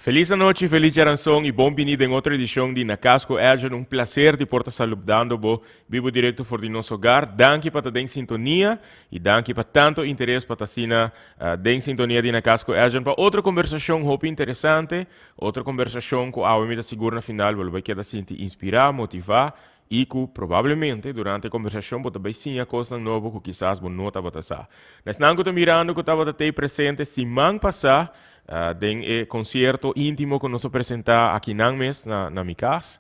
Feliz anochi, feliz djaranson y bon bini den otro edicion di Na Cas cu Edjean. Un placer di por ta saludando bo bibo directo for di nos hogar. Danki pa ta den sintonia y danki pa tanto interes pa ta asina den sintonia di Na Cas cu Edjean pa otro conversacion hopi interesante, otro conversacion cu awe mi ta sigur na final bo lo bay keda sinti inspira, motiva y cu probablemente durante e conversacion bo ta bay siña cosnan nobo cu kisas bo no tabata sa. Na esnan cu ta mirando cu tabata tey presente siman pasa den e concierto intimo cu nos a presenta akinan mes na na mi cas,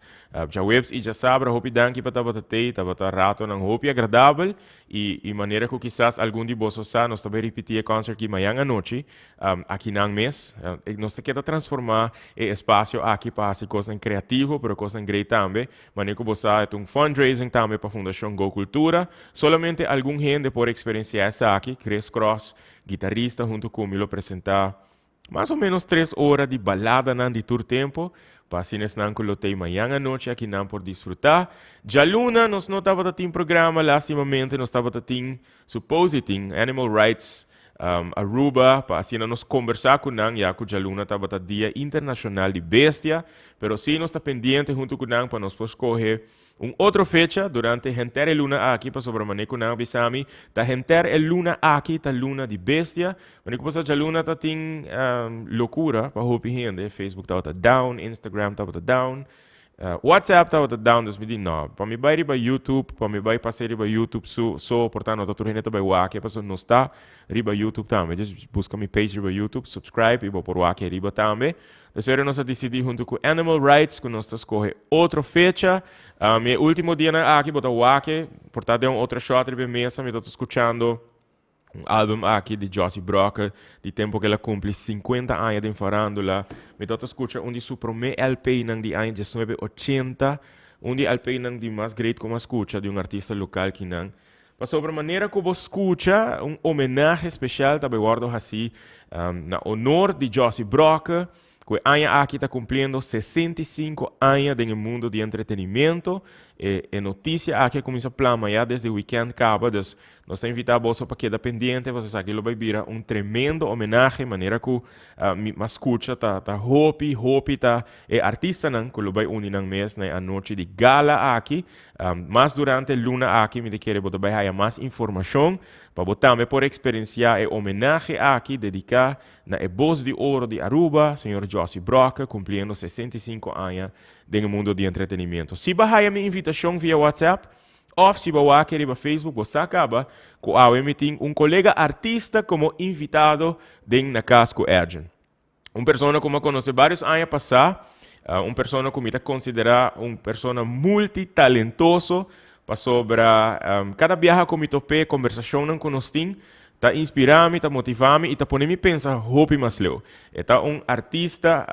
djaweps y djasabra, hopi danki pa tabata tey, tabata ratonan hopi agradabel y y manera cu kisas algun di boso sa nos ta bay ripiti e concert aki mañan anochi akinan mes. Nos ta keda transforma e espacio aki pa haci cosnan creativo pero cosnan great tambe. Manera ku bo sa e ta un fundraising tambe pa Fundashon Go Cultura. Solamente algun hende por eksperensiá esaki. Chris Cross, gitarista huntu ku mi lo presentá mas o menos tres ora di baladanan di tur tempu pa asina esnan ku lo tei mañan anochi akinan por disfrutá. Djaluna nos no tabata tin programa, lastimamente nos tabata tin supose tin Animal Rights Aruba pa asina nos kombersá ku nan ya ku djaluna tabata Dia Internashonal di Bestia, pero sí nos ta pendiente huntu ku nan pa nos por skohe un otro fecha durante henter e luna aki pasobra manera ku nan a bisa mi ta henter e luna aki ta luna di bestia. Manera ku bo sa djaluna ta tin lokura pa hopi hende, Facebook tabata down, Instagram tabata down. WhatsApp tabata down, dus mi di no, pa mi bai riba YouTube, pa mi bai pasa riba YouTube su so, por ta no ta tur hende ta bai wak e, pasobra nos ta riba YouTube tambe. Just buska mi page riba YouTube, subscribe y bo por wak e riba tambe. Dus ora nos a dicidi hunto cu Animal Rights cu nos ta scoge otro fecha. E ultimo dianan aki bo ta wak e, por ta den un otro shot riba e mesa mi ta scuchando Un album aki di Jossie Brokke di tempo ku el a kumpli 50 aña den farándula. Mi tabata skucha un di su promé LPnan di aña 1980, un di LPnan di mas great ku mi a skucha di un artista lokal kinan. Pasobra manera ku bo skucha un homenahe speshal ta bai wòrdu hasí na honor di Jossie Brokke. Ku e aña aki ta kumpliendo 65 aña den e mundo di entretenimiento. E e notisia aki a kuminsá plama ya desde wikènt kaba, dus nos ta invitá boso pa keda pendiente pasobra esaki lo bai bira un tremendo homenahe manera ku mi a skucha ta ta hopi hopi ta e artistanan ku lo bai uni nan mes na e anochi di gala aki. Mas durante e luna aki mi ta kere bo ta bai haya mas informashon pa bo tambe por eksperensiá e homenahe aki dediká Na e Bos di Oro di Aruba, señor Jossie Brokke, cumpliendo 65 aña den e mundo di entretenimiento. Si bo haya mi invitacion via WhatsApp of si bo wak riba Facebook, bo sa caba cu awe mi tin un colega artista como invitado den Na Cas cu Edjean. Un persona cu mi a conoce varios aña pasa, un persona cu mi ta considera un persona multitalentoso, pasobra cada biaha cu mi tope, conversacionnan cu nos tin, Ta inspirá mi, ta motivá mi i ta pone mi pensa hopi mas leu. E ta un artista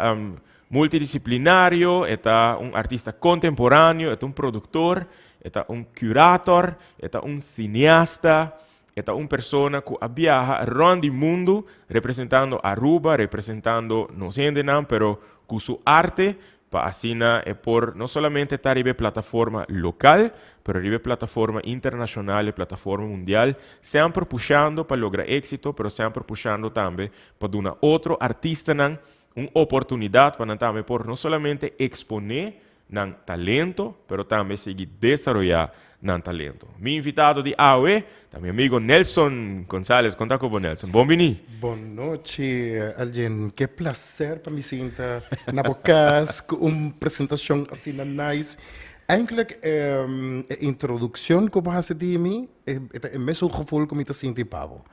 multidisiplinario, e ta un artista kontemporáneo, e ta un produktor, e ta un curator, e ta un sineasta, e ta un persona ku a biaha rònt di mundu representando Aruba, representando nos hendenan, pero ku su arte Pa asina e por no solamente ta riba e plataforma local, pero riba e plataforma internacional, e plataforma mundial, semper pushando pa logra exito, pero semper pushando tambe pa duna otro artistanan un oportunidad pa nan tambe por no solamente expone nan talento, pero tambe sigui desaroya nan talento. Mi invitado di awe ta mi amigo Nelson Gonzalez. Con ta cu bo, Nelson? Bon bini. Bon nochi, Elgin. Ke placer pa mi sinta na bo cas cu un presentacion asina nice. Eigenlijk e introduccion cu bo haci di mi e ta e mesun gevoel cu mi ta sinti pa bo.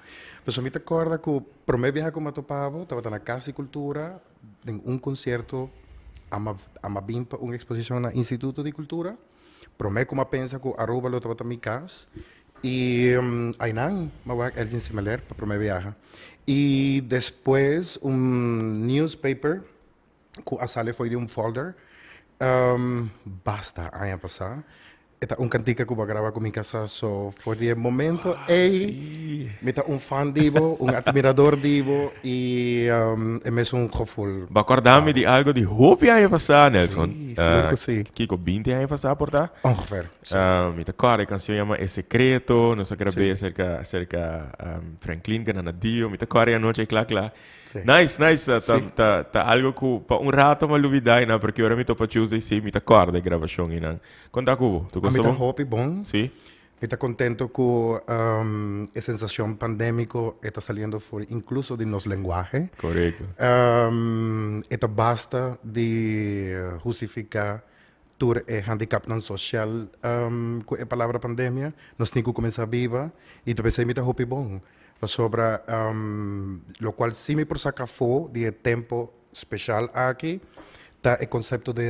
Pasobra mi ta corda cu prome biaha cu mi a topa bo tabata na Cas di Cultura den un concierto ama ama bin pa un exposicion na Instituto di Cultura. Promé ku m'a pensa ku Aruba lo tabata mi kas i ainan m'a wak Elgin Semeler pa promé biaha. I despues un newspaper ku a sali fo'i di un folder basta aña pasá. E ta un kantika ku bo a graba ku mi kasá, so for di e momento ei mi ta un fan di bo, un admirador di bo i e mesun gevoel. Bo a kòrda mi di algo di hopi aña pasá, Nelson. Sí, sigur ku sí. Kiko, binti aña pasá por ta? Ongeveer, sí. Mi ta kòrda e kanshon yama E Secreto, nos a grab'é serka serka Franklin Granadillo, mi ta kòrda e anochi ei kla kla. Sí. Nice, nice. Ta, Sí. ta, ta algo ku pa un rato mi a lubidá einan, pero ki ora mi topa Tuesday sí mi ta kòrda e grabashon einan. Kon ta ku bo? Tu A kos mi ta ta bon? hopi bon. Sí. Mi ta contento cu e sensacion pandemico e ta saliendo for incluso di nos lenguahe. Correcto. E ta basta di hustifica tur e handicapnan social cu e palabra pandemia. Nos tin cu cuminsa biba y ta pensey mi ta hopi bon. Pasobra locual si mi por saca afo di e tempo special aki ta e concepto de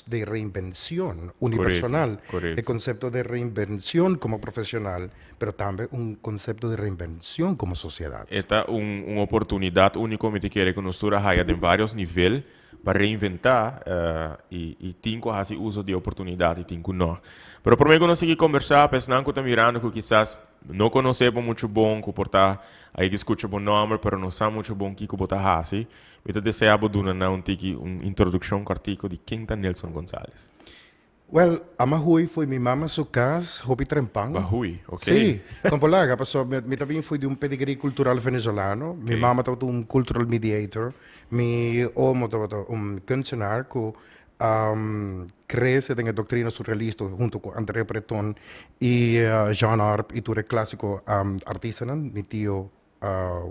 de reinvencion unipersonal, e concepto de reinvencion como profesional, pero tambe un concepto de reinvencion como sociedad. E ta un un oportunidad unico mi ta kere cu nos tur a haya den varios nivel pa reinventa y y tin cu haci uso di e oportunidad y tin cu no. Pero prome cu nos sigui conversa pa esnan cu ta mirando cu kisas no conoce bo mucho bon, cu por ta a yega scucha bo nomber pero no sa mucho bon kico bo ta haci, Mi ta desea bo duna nan un tiki un introduccion cortico di ken ta Nelson Gonzalez. Wel, a mi a hui fo'i mi mama su cas hopi trempan. Ba hui, ok. Sí, con por laga, pasobra mi ta bin fo'i di un pedigrí cultural venezolano. Mi mama tabata un cultural mediator, mi omo tabata un kunstenaar cu a crece den e doctrina surrealista hunto cu André Breton y Jean Arp y tur e clasico artistanan, mi tio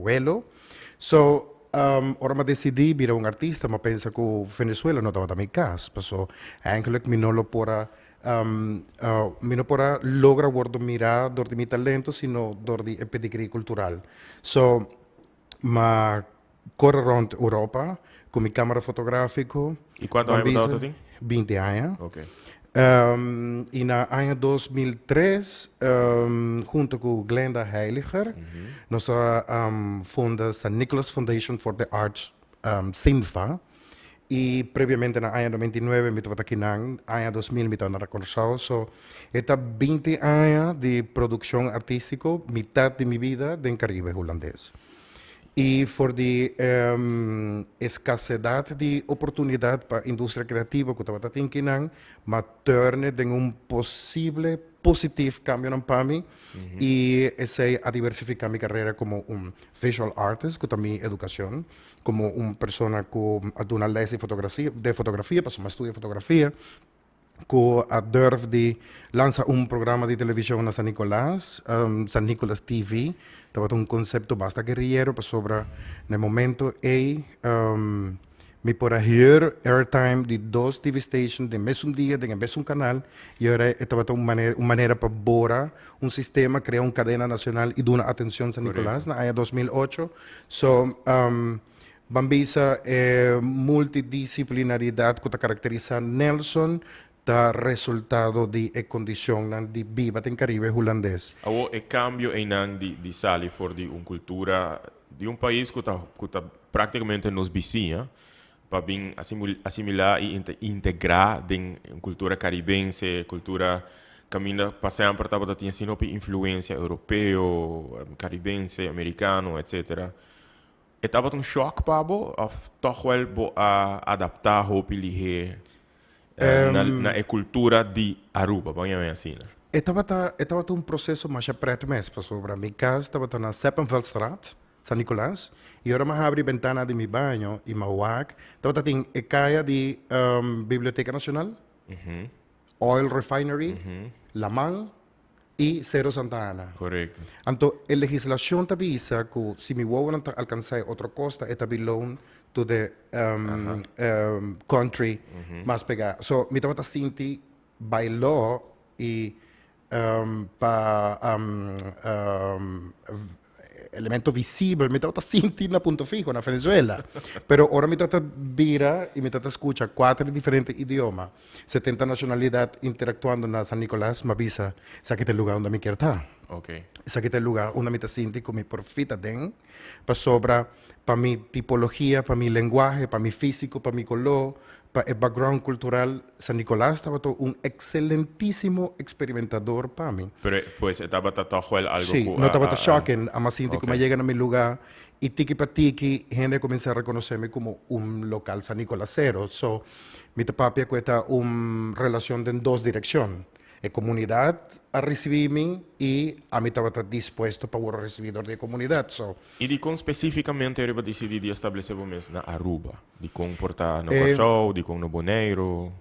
welo. So, ora m'a decidí bira un artista, m'a pensa ku Venezuela no tabata mi kas, paso eigenlijk mi no lo por a mi no por a logra wordo mirá dor di mi talento, sino dor di e pedigrí kultural. So, m'a kore rònt Europa ku mi kamera fotográfiko. I kuantu aña bo tabata tin? 20 aña. Ok. I na aña 2003, hunto ku Glenda Heiliger, nos a funda San Nicolas Foundation for the Arts, SINFA. I previamente na aña 99 mi tabata kinan, aña 2000 mi tabata na Kòrsou. So, e ta 20 aña di produkshon artístiko, mitat di mi bida den Karibe Hulandes. I for di eskasedat di oportunidat pa industria kreativo ku tabata tin kinan, m'a turne den un posible positif kambionan pa mi i esei a diversifiká mi karera komo un visual artist, ku ta mi edukashon, komo un persona ku a duna lès di de fotografia, pasobra m'a studia fotografia. Ku a durf di lansa un programa di televishon na San Nicolas, San Nicolas TV, tabata un konsepto basta guerrillero pasobra na e momento ei mi por a huur airtime di dos TV station den mesun dia den e mesun kanal i ora e tabata un manera un manera pa bora un sistema, krea un kadena nacional i duna atencion San Nicolas na aña 2008. So Ban bisa e multidisciplinaridat ku ta karakterisá Nelson ta resultado di e kondishonnan di biba den Karibe Hulandes. Awor e kambio einan di di sali for di un kultura di un pais ku ta ku ta praktikamente nos bisiña pa bin asimilá i integrá den un kultura karibense, kultura kaminda pa semper tabata tin asina hopi influensia europeo, karibense, amerikano, etcetera. E tabata un shock pa bo of toch wel bo a adapta hopi lihé na e cultura di Aruba, ban yam'é asina? E tabata e tabata un proceso masha pret mes pasobra mi cas tabata na Seppenveldstraat, San Nicolas, y ora mi a habri bentana di mi baño y mi a wak tabata tin e caya di Biblioteca Nacional, Oil Refinery, Laman, i Sero Santa Ana. Korekto. Anto e legislashon ta bisa ku si mi wowonan ta alkansá e otro kosta e ta belong to the country mas pegá. So mi tabata sinti by law i pa elemento visibel, mi tabata sinti na Punto Fijo, na Venezuela. Pero ora mi tabata bira y mi tabata scucha cuater diferente idioma, 70 nacionalidad interactuando na San Nicolas, m'a bisa, esaki ta e lugar unda mi kier ta. Esaki ta e lugar unda mi ta sinti cu mi por fit aden, pasobra pa mi tipologia, pa mi lenguahe, pa mi fisico, pa mi color, Pa e background cultural, San Nicolas tabata un excelentisimo experimentador pa mi. Pero pues e tabata toch wel algo Sí, cu no a tabata a a shocking, a mas sinti cu mi a Ok. yega na mi lugar y tiki pa tiki hende a cuminsa reconoce mi como un local San Nicolasero. So, mi ta papia cu e ta un relacion den dos direccion. E comunidad a ricibi mi y ami tabata dispuesto pa worde ricibi dor di e comunidad. So. Y dicon specificamente riba dicidi di establece bo mes na Aruba? Dicon por ta na Curaçao, dicon na Boneiro?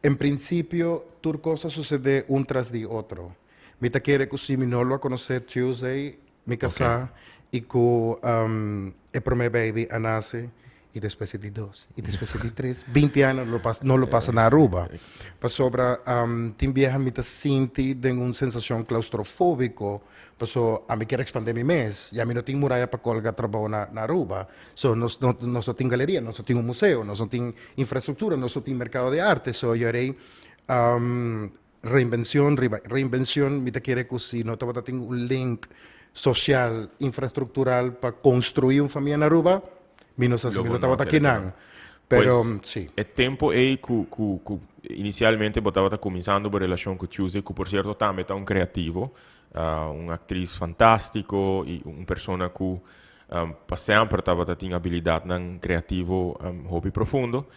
En principio tur cos a sucede un tras di otro. Mi ta kere cu si mi no lo a conoce Tuesday, mi casa, y cu e prome baby a nace, y despues e di dos, y despues e di tres, binti aña no lo pasa, no lo pasa na Aruba. Pasobra tin biaha mi ta sinti den un sensacion claustrofóbico, paso ami kier expande mi mes, y ami no tin muraya pa colga trabou na na Aruba. So nos no nos no tin galeria, nos no tin un museo, nos no tin infraestructura, nos no tin mercado de arte. So yo rei reinvencion riba reinvencion, mi ta kere cu si no tabata tin un link social, infraestructural pa construi un famia na Aruba, mi no sa si Lo mi bo lo no tabata kere kinan. kinan. Pero Pues si. e tempo ey cu cu cu inicialmente bo tabata cuminsando bo relacion cu Tuesday, cu por cierto tambe ta un creativo, un actriz fantastico y un persona cu pa semper tabata tin habilidadnan creativo hopi profundo.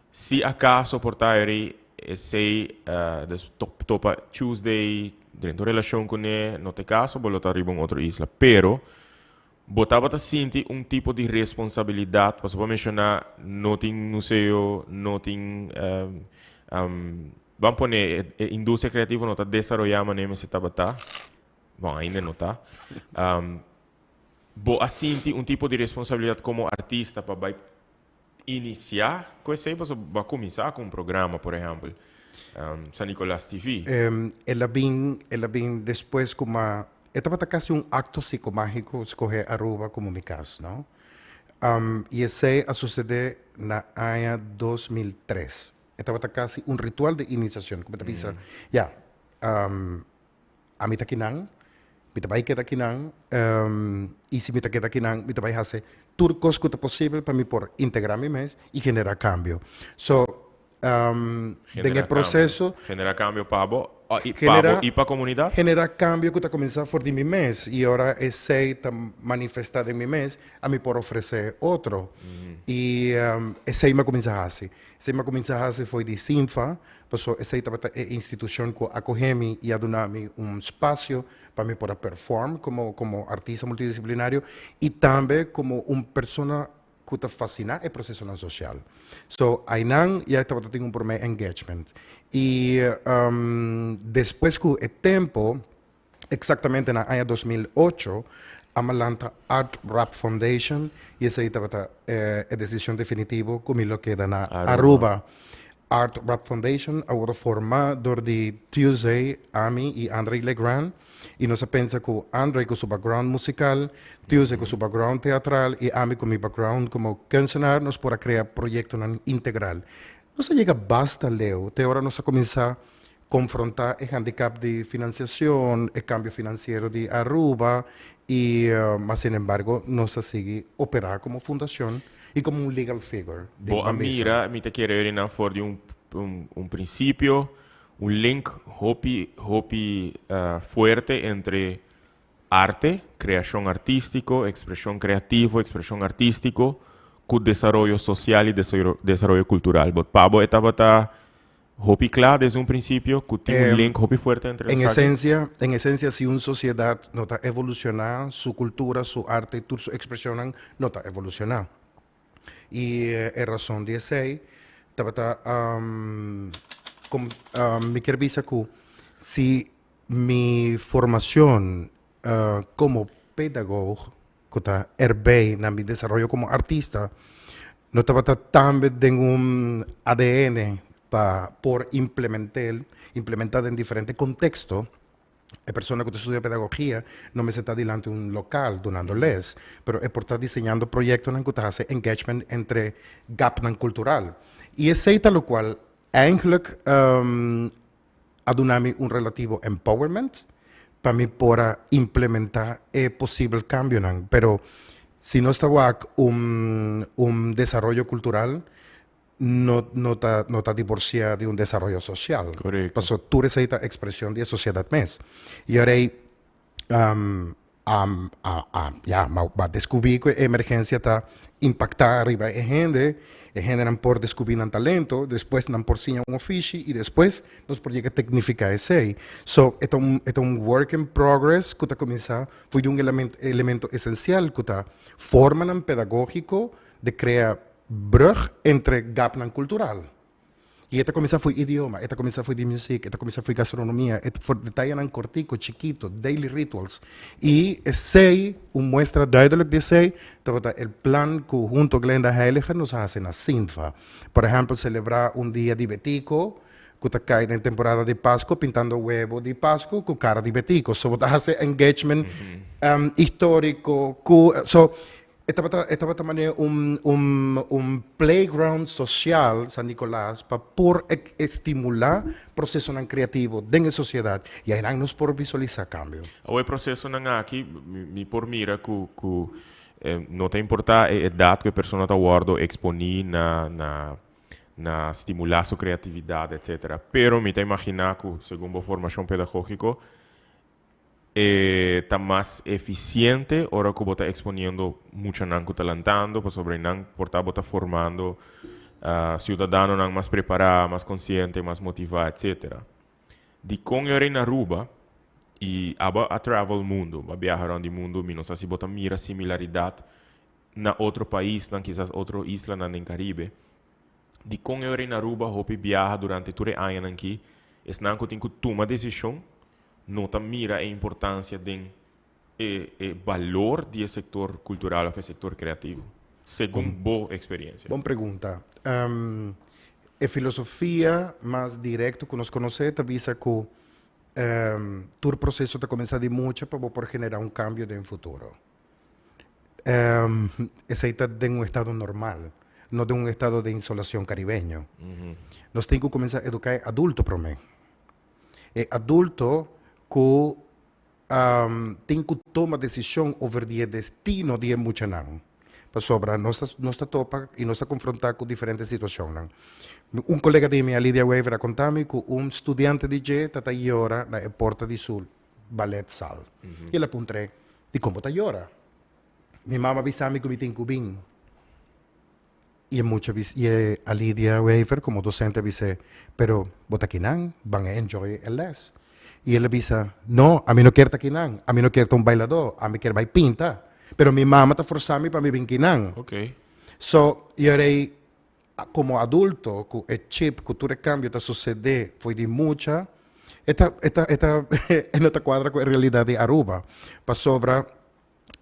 Si acaso por ta eri esey des topa Tuesday drenta un relacion cune, no ta e caso, bo lo ta riba un otro isla. Pero bo tabata sinti un tipo di responsabilidad, pasobra bo a menciona no tin museo, no tin, ban pone e industria creativo no ta desaroya manera mester tabata, bon ainda no ta. Bo a sinti un tipo di responsabilidad como artista pa bay Inicia cu esey pasobra bo a cuminsa cu un programa, por ehempel, San Nicolas TV. El a bin, el a bin despues cu ma, e tabata casi un acto psicomagico scoge Aruba como mi cas, no? Y esey a sucede na aña 2003. E tabata casi un ritual de iniciacion, cu mi ta bisa, ya, Ami ta kinan, mi ta bai keda kinan, i si mi ta keda kinan, mi ta bai hasi tur kos ku ta posibel pa mi por integrá mi mes i generá kambio. So, den e proseso. Generá kambio pa bo i pa bo i pa komunidat? Generá kambio ku ta kuminsá for di mi mes i ora esei ta manifestá den mi mes, ami por ofresé otro. I esei mi a kuminsá hasi. Esei mi a kuminsá hasi for di Sinfa, Pasobra esei tabata e institucion cu a coge mi y a duna mi un spacio pa mi por a perform como como artista multidisciplinario y tambe como un persona cu ta fascina e procesonan social. So aynan ya tabata tin un prome engagement. Y despues cu e tempo, exactamente na aña 2008, a lanta Art Rap Foundation y esei tabata e decision definitivo cu mi lo keda na Aruba. Art Rap Foundation a worde forma door di Tuesday, ami y Andre Legrand y nos a pensa cu Andre cu su background musical, Tuesday cu su background teatral y ami cu mi background como kunstenaar nos por a crea proyectonan integral. Nos a yega basta leu te ora nos a cuminsa confronta e handicap di financiacion, e cambio financiero di Aruba y mas sin embargo nos a sigui opera como fundacion y como un legal figure di Bo a Bambisa. mira, mi ta kere orinnan for di un un principio, un link hopi hopi fuerte entre arte, creacion artistico, expresion creativo, expresion artistico cu desaroyo social y desaroyo cultural. Bo pa bo e tabata Hopi kla desde un principio cu tin un link hopi fuerte entre En esaki? esencia, en esencia si un sociedad no ta evoluciona, su cultura, su arte y tur su expresionnan no ta evoluciona. Y e razon di esey tabata com mi kier bisa cu si mi formacion como pedagoog cu ta erbij na mi desaroyo como artista, no tabata tambe den un ADN pa por implementel, implementa den diferente contexto. E persona cu ta studia pedagogia no mester ta dilanti un local dunando les, pero e por ta diseñando proyectonan cu ta haci engagement entre gapnan cultural. Y esey ta locual eigenlijk a duna mi un relativo empowerment pa mi por a implementa e posibel cambionan. Pero si nos ta wak un un desaroyo cultural, no ta divorcia di un desaroyo social. Paso tur esey ta expresion di sociedad mes. Y awor ja, m'a descubri cu emergencia ta impacta riba e hende, e hendenan por descubri nan talento, despues nan por siña un ofishi y despues nos por yega tecnifica esey. So, e ta un work in progress cu ta cuminsa for di un elemento esencial cu ta formanan pedagogico di crea brug entre gapnan cultural. Y e ta cuminsa for di idioma, e ta cuminsa for di music, e ta cuminsa for di gastronomia, e for detayenan cortico, chikito, daily rituals. Y esey, un muestra duidelijk di esey, tabata e plan cu hunto Glenda Heiliger nos a haci na Sinfa. Por ehempel, celebra un dia di Betico, cu ta cay den temporada di Pasco, pintando webo di Pasco cu cara di Betico. So, ta haci engagement historico, cu, so, e tabata manera un playground social, San Nicolas, pa por estimula procesonan creativo den sociedad. Y ey nos por visualisa cambio. E procesonan aki, mi por mira cu no ta importa e edad cu e persona ta wordo exponi na stimula su creatividad, etc. Pero mi ta imagina cu, segun bo formacion pedagogico, ta mas eficiente ora cu bo ta exponiendo muchanan cu ta lantando, pasobra nan por ta bo ta formando ciudadanonan mas prepara, mas consciente, mas motiva, etc. Di con ora na Aruba y abo a travel mundo, a viaha rond di mundo, mi no sa si bo ta mira similaridad na otro paisnan, kisas otro islanan den Caribe. Di con ora na Aruba hopi biaha durante tur e añanan aki, esnan cu tin cu tuma decision, no ta mira e importancia den e valor di e sector cultural of e sector creativo, segun bo experiencia? Bon pregunta. E filosofia mas directo cu nos conoce ta bisa cu tur proceso ta cuminsa di mucha pa por genera un cambio den futuro. Esey ta den un estado normal, no den un estado di insolacion caribeño. Nos tin cu cuminsa educa adulto prome. E adulto cu tin cu tuma decision over di destino di muchanan. Pasobra nos ta topa y nos ta confronta cu diferente situacion. Un colega di mi, Lydia Wever, a conta mi cu un studiante di dje ta yora na porta di su balletzaal. Y el a puntr'e, di con ta yora? Mi mama a bisa mi cu mi tin cu bin. Y mucha y a Lydia Wever como docente a bisa, pero bo ta akinan, ban enjoy e les. Y el a bisa, no, ami no kier ta akinan, ami no kier ta un bailador, ami kier bay pinta. Pero mi mama ta forsa mi pa mi bin akinan. So, y awor como adulto, cu e chip, cu tur cambio ta sucede, for di mucha, e ta, no ta cuadra cu e realidad di Aruba. Pasobra,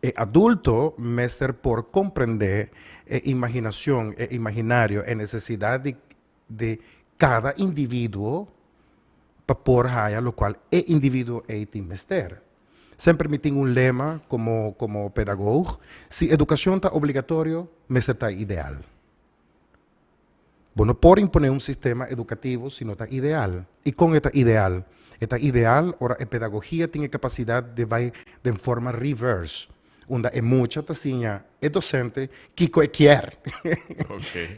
e adulto mester por comprende e imaginacion, e imaginario, e necesidad di cada individuo pa por haya locual e individuo ey tin mester. Semper mi tin un lema como pedagogo: si educacion ta obligatorio, mester ta ideal. Bo no por impone un sistema educativo si no ta ideal. Y con ta ideal? Ta ideal, ora e pedagogia tin e capacidad di bay di forma reverse, unda e mucha ta siña e docente kico e kier.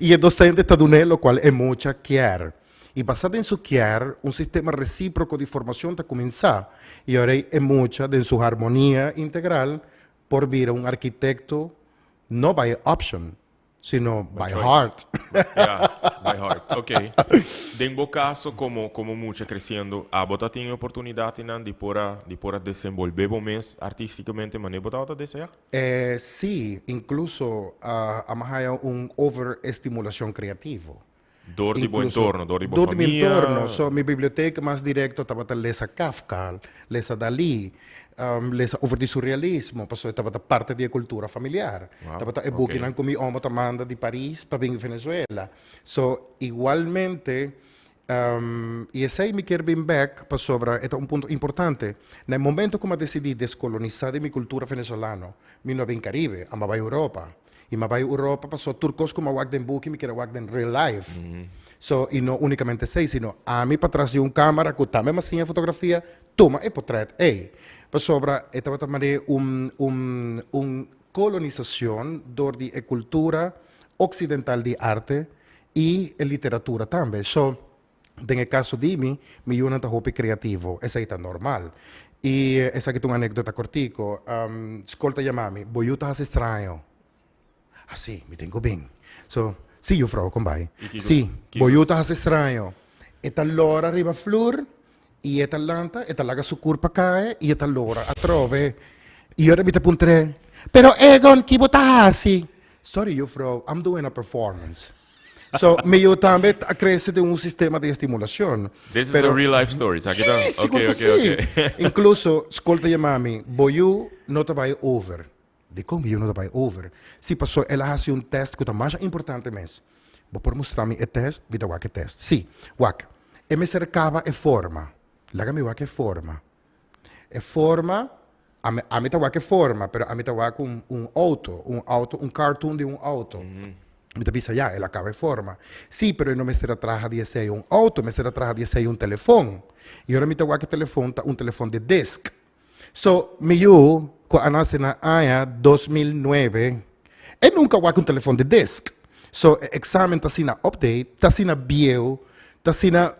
Y e docente ta dun'e locual e mucha kier. Y basa den su kier, un sistema reciproco di formacion ta cuminsa. Y awor e mucha, den su harmonia integral, por bira un arkitecto no by option, sino by choice. Heart. Yeah, by heart. Ok. Den bo caso, como mucha creciendo, abo ta tin oportunidad nan di por a desenvolve bo mes artisticamente, manera bo ta desea? Si, incluso a haya un overestimulacion creativo. Door di bo entorno, door di bo Door di mi famia. Entorno. So, mi biblioteca mas directo tabata lesa Kafka, lesa Dalí, lesa over di surrealismo, paso tabata parte di cultura familiar. Tabata e bukinan cu mi omo ta manda di Paris pa bin Venezuela. So, igualmente, y esey mi kier bin back pasobra e ta un punto importante. Na momento cu mi a decidi descolonisa di mi cultura venezolano, mi no a bin Caribe, ami a bay Europa. Y mi a bay Europa paso tur cos cu mi a wak den buki, mi kier wak den real life. So, y no unicamente esey, sino ami patras di un camara cu tambe mi a siña fotografia, tuma e portret ey. Pasobra e tabata manera un colonisacion door di e cultura occidental di arte. Y e literatura tambe. So, den e caso di mi, mi yunan ta hopi creativo. Esey ta normal. Y esaki ta un anecdota cortico. Scol ta yama mi, bo yu ta haci straño. Ah, si, mi tin cu bin. So, si, juffrouw, con bai. Si, bo yu ta haci straño. E ta lora riba flur y e ta lanta, e ta laga su curpa cae y e ta lora atrobe. Y ora mi ta puntr'é, Pero Egon, ki bo ta haci? Sorry, juffrouw, I'm doing a performance. So, mi yu tambe a crece den un sistema di estimulacion. This is a real life story, sa kita? Sí, sigur cu sí. Incluso, scol ta yama mi, bo yu no ta bai over. Dikon mi yu no ta bai over? Sí, paso el a hasi un tèst ku ta masha importante mes. Bo por mustra mi e tèst? Mi ta wak e tèst. Sí, wak. E mester kaba e forma. Laga mi wak e forma. E forma, ami, ami ta wak e forma, pero ami ta wak un, un outo, un outo, un cartoon di un outo. Mi ta bisa, ya, el a kaba e forma. Sí, pero e no mester a traha di esei un outo, mester a traha di esei un telefon. I ora mi ta wak e telefon, ta un telefon di disk. So, mi yu ku a nase na aña 2009, e nunka wak un telefon di disk. So, e eksamen ta asina update, ta asina bieu, ta asina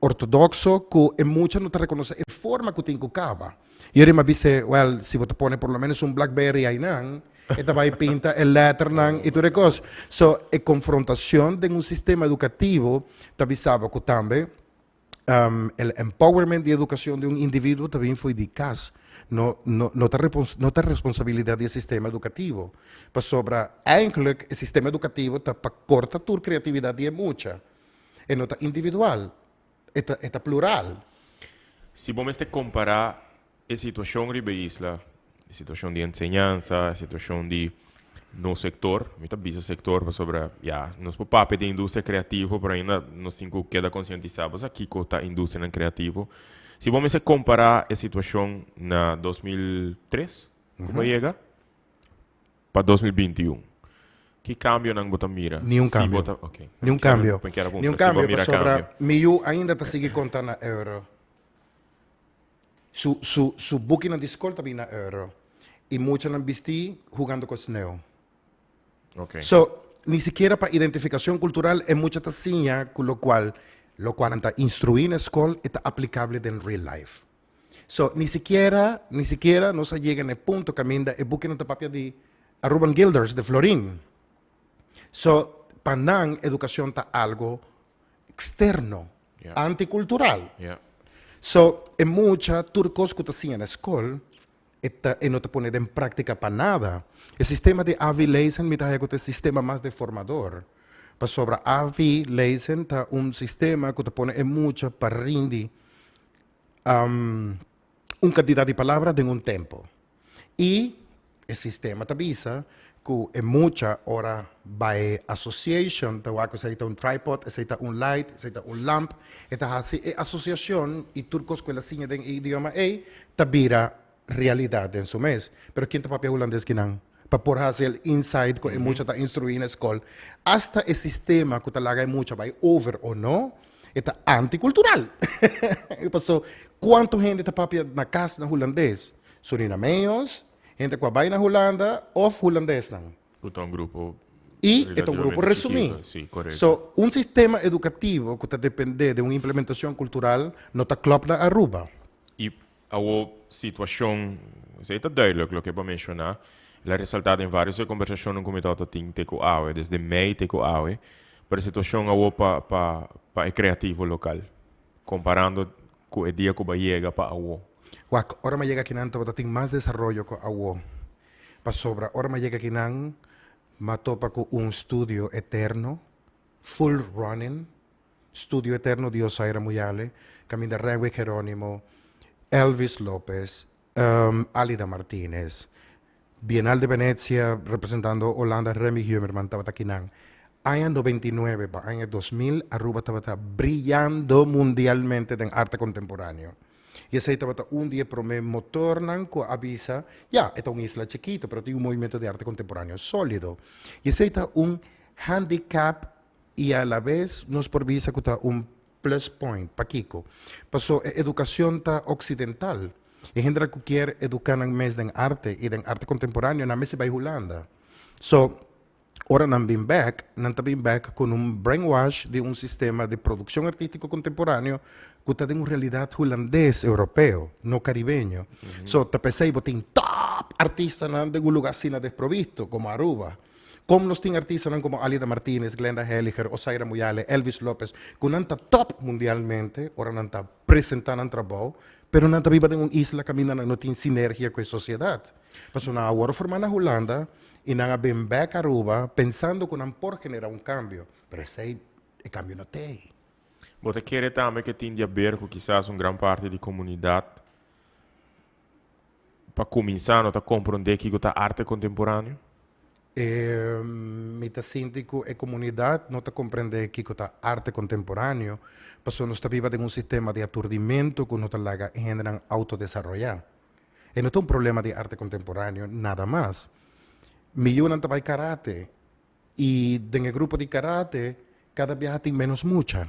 ortodokso ku e mucha no ta rekonosé e forma ku tin ku kaba. I ora mi a bis'é, wèl, si bo ta pone por lo ménos un blackberry einan, e ta bai pinta e lèternan i tur e kos. So, e konfrontashon den un sistema edukativo ta bisa bo ku tambe El empowerment di educacion di un individuo ta bin fo'i di cas. No, no, no ta repons, no ta responsabilidad di e sistema educativo. Pasobra eigenlijk e sistema educativo ta pa corta tur creatividad di e mucha. E no ta individual, e ta, e ta plural. Si bo mester compara e situacion riba e isla, e situacion di enseñansa, e situacion di nos sector, mi ta bisa sector pasobra ya, nos por papia di industria creativo, pero ainda nos tin cu keda concientisa bo sa kico ta industrianan creativo. Si bo mester compara e situacion na 2003, cu bo a yega, pa 2021, ki cambionan bo ta mira? Ni un cambio. Si bo ta, ok. Ni un cambio. Mi kier a puntra Ni un si bo a cambio, mira pasobra cambio. mi yu ainda ta sigui conta na euro. Su, su, su bukinan di skol ta bin na euro. I muchanan bistí hugando ku sneu. Ok. So, ni sikiera pa identifikashon kultural e mucha ta siña ku lokual, lokual nan ta instruí na skol e ta aplikable den real life. So, ni sikiera, ni sikiera nos a yega na e punto kaminda e bukinan ta papia di Aruban Guilders, de Florin. So, pa nan edukashon ta algo eksterno. Antikultural. So, e mucha tur kos ku ta siña na skol, e ta e no ta pone den práktika pa nada. E sistema di AV Lezen mi ta haya ku ta e sistema mas deformador. Pasobra AV Lezen ta un sistema ku ta pone e mucha pa rindi un kantidat di palabra den un tempo. I e sistema ta bisa ku e mucha ora bai association ta wak esei ta un tripod, esei ta un light, esei ta un lamp, e ta hasi e asosiashon i tur kos ku el a siña den e idioma ei ta bira realidat den su mes. Pero ken ta papia hulandes kinan pa por hasi el insight ku e mucha ta instruí na skol? Asta e sistema ku ta laga e mucha bai over o no, e ta antikultural. Paso kuantu hende ta papia na kas na hulandes? Surinameños, hende ku a bai na Hulanda òf hulandesnan. Ku ta un grupo I e ta un grupo relativamente resumí. chiquito, sí, korekto. So, un sistema edukativo ku ta dependé di un implementashon kultural no ta klòp na Aruba. I awor situashon, esei ta duidelijk loke bo a menshoná. El a resaltá den vários e kombersashonnan ku mi tabata tin te ku awe, desde mei te ku awe. Pero e situashon awor pa pa pa e kreativo lokal, komparando ku e dia ku bo a yega pa awor. Wak, ora mi a yega akinan tabata tin mas desaroyo ku awo. Pasobra ora mi a yega akinan, mi a topa ku un studio eterno, full running, Studio Eterno di Osaira Muyale, kaminda Renwick Geronimo, Elvis Lopez, Alida Martinez, Bienal de Venezia representando Holanda Remy Heumerman tabata akinan. Aña 99 pa aña 2000 Aruba tabata briyando mundialmente den arte kontemporáneo. I esei tabata un di e promé motornan ku a bisa, ya, e ta un isla chikito, pero tin un movimento di arte kontemporáneo sólido. I esei ta un handicap i a la bes nos por bisa ku ta un plus point. Pakiko? Paso e edukashon ta oksidental. E hendenan ku kier eduká nan mes den arte i den arte kontemporáneo nan mester bai Hulanda. So, Ora nan bin bek, nan ta bin bek ku un brainwash di un sistema di produkshon artístiko kontemporáneo ku ta den un realidat hulandes, europeo, no karibeño. So, ta p'esei bo tin top artistanan den un lugá asina desprovisto komo Aruba. Kom nos tin artistanan komo Alida Martinez, Glenda Heliger, Osaira Muyale, Elvis Lopez, ku nan ta top mundialmente ora nan ta presentá nan trabou, pero nan ta biba den un isla kaminda nan no tin sinergia ku e sosiedat. Pasobra nan a wòrdu formá na Hulanda i nan a bin bèk Aruba pensando ku nan por generá un kambio, pero esei e kambio no t'ei. Bo ta kere tambe ku tin di aber ku kisas un gran parti di komunidat pa kuminsá no ta komprondé kiko ta arte kontemporáneo? Mi ta sinti ku e komunidat no ta komprendé kiko ta arte kontemporáneo, pasobra nos ta biba den un sistema di aturdimentu ku no ta laga e hendenan outodesaroyá. E no ta un problema di arte kontemporáneo nada mas. Mi yunan ta bai karate i den e grupo di karate kada biaha tin ménos mucha.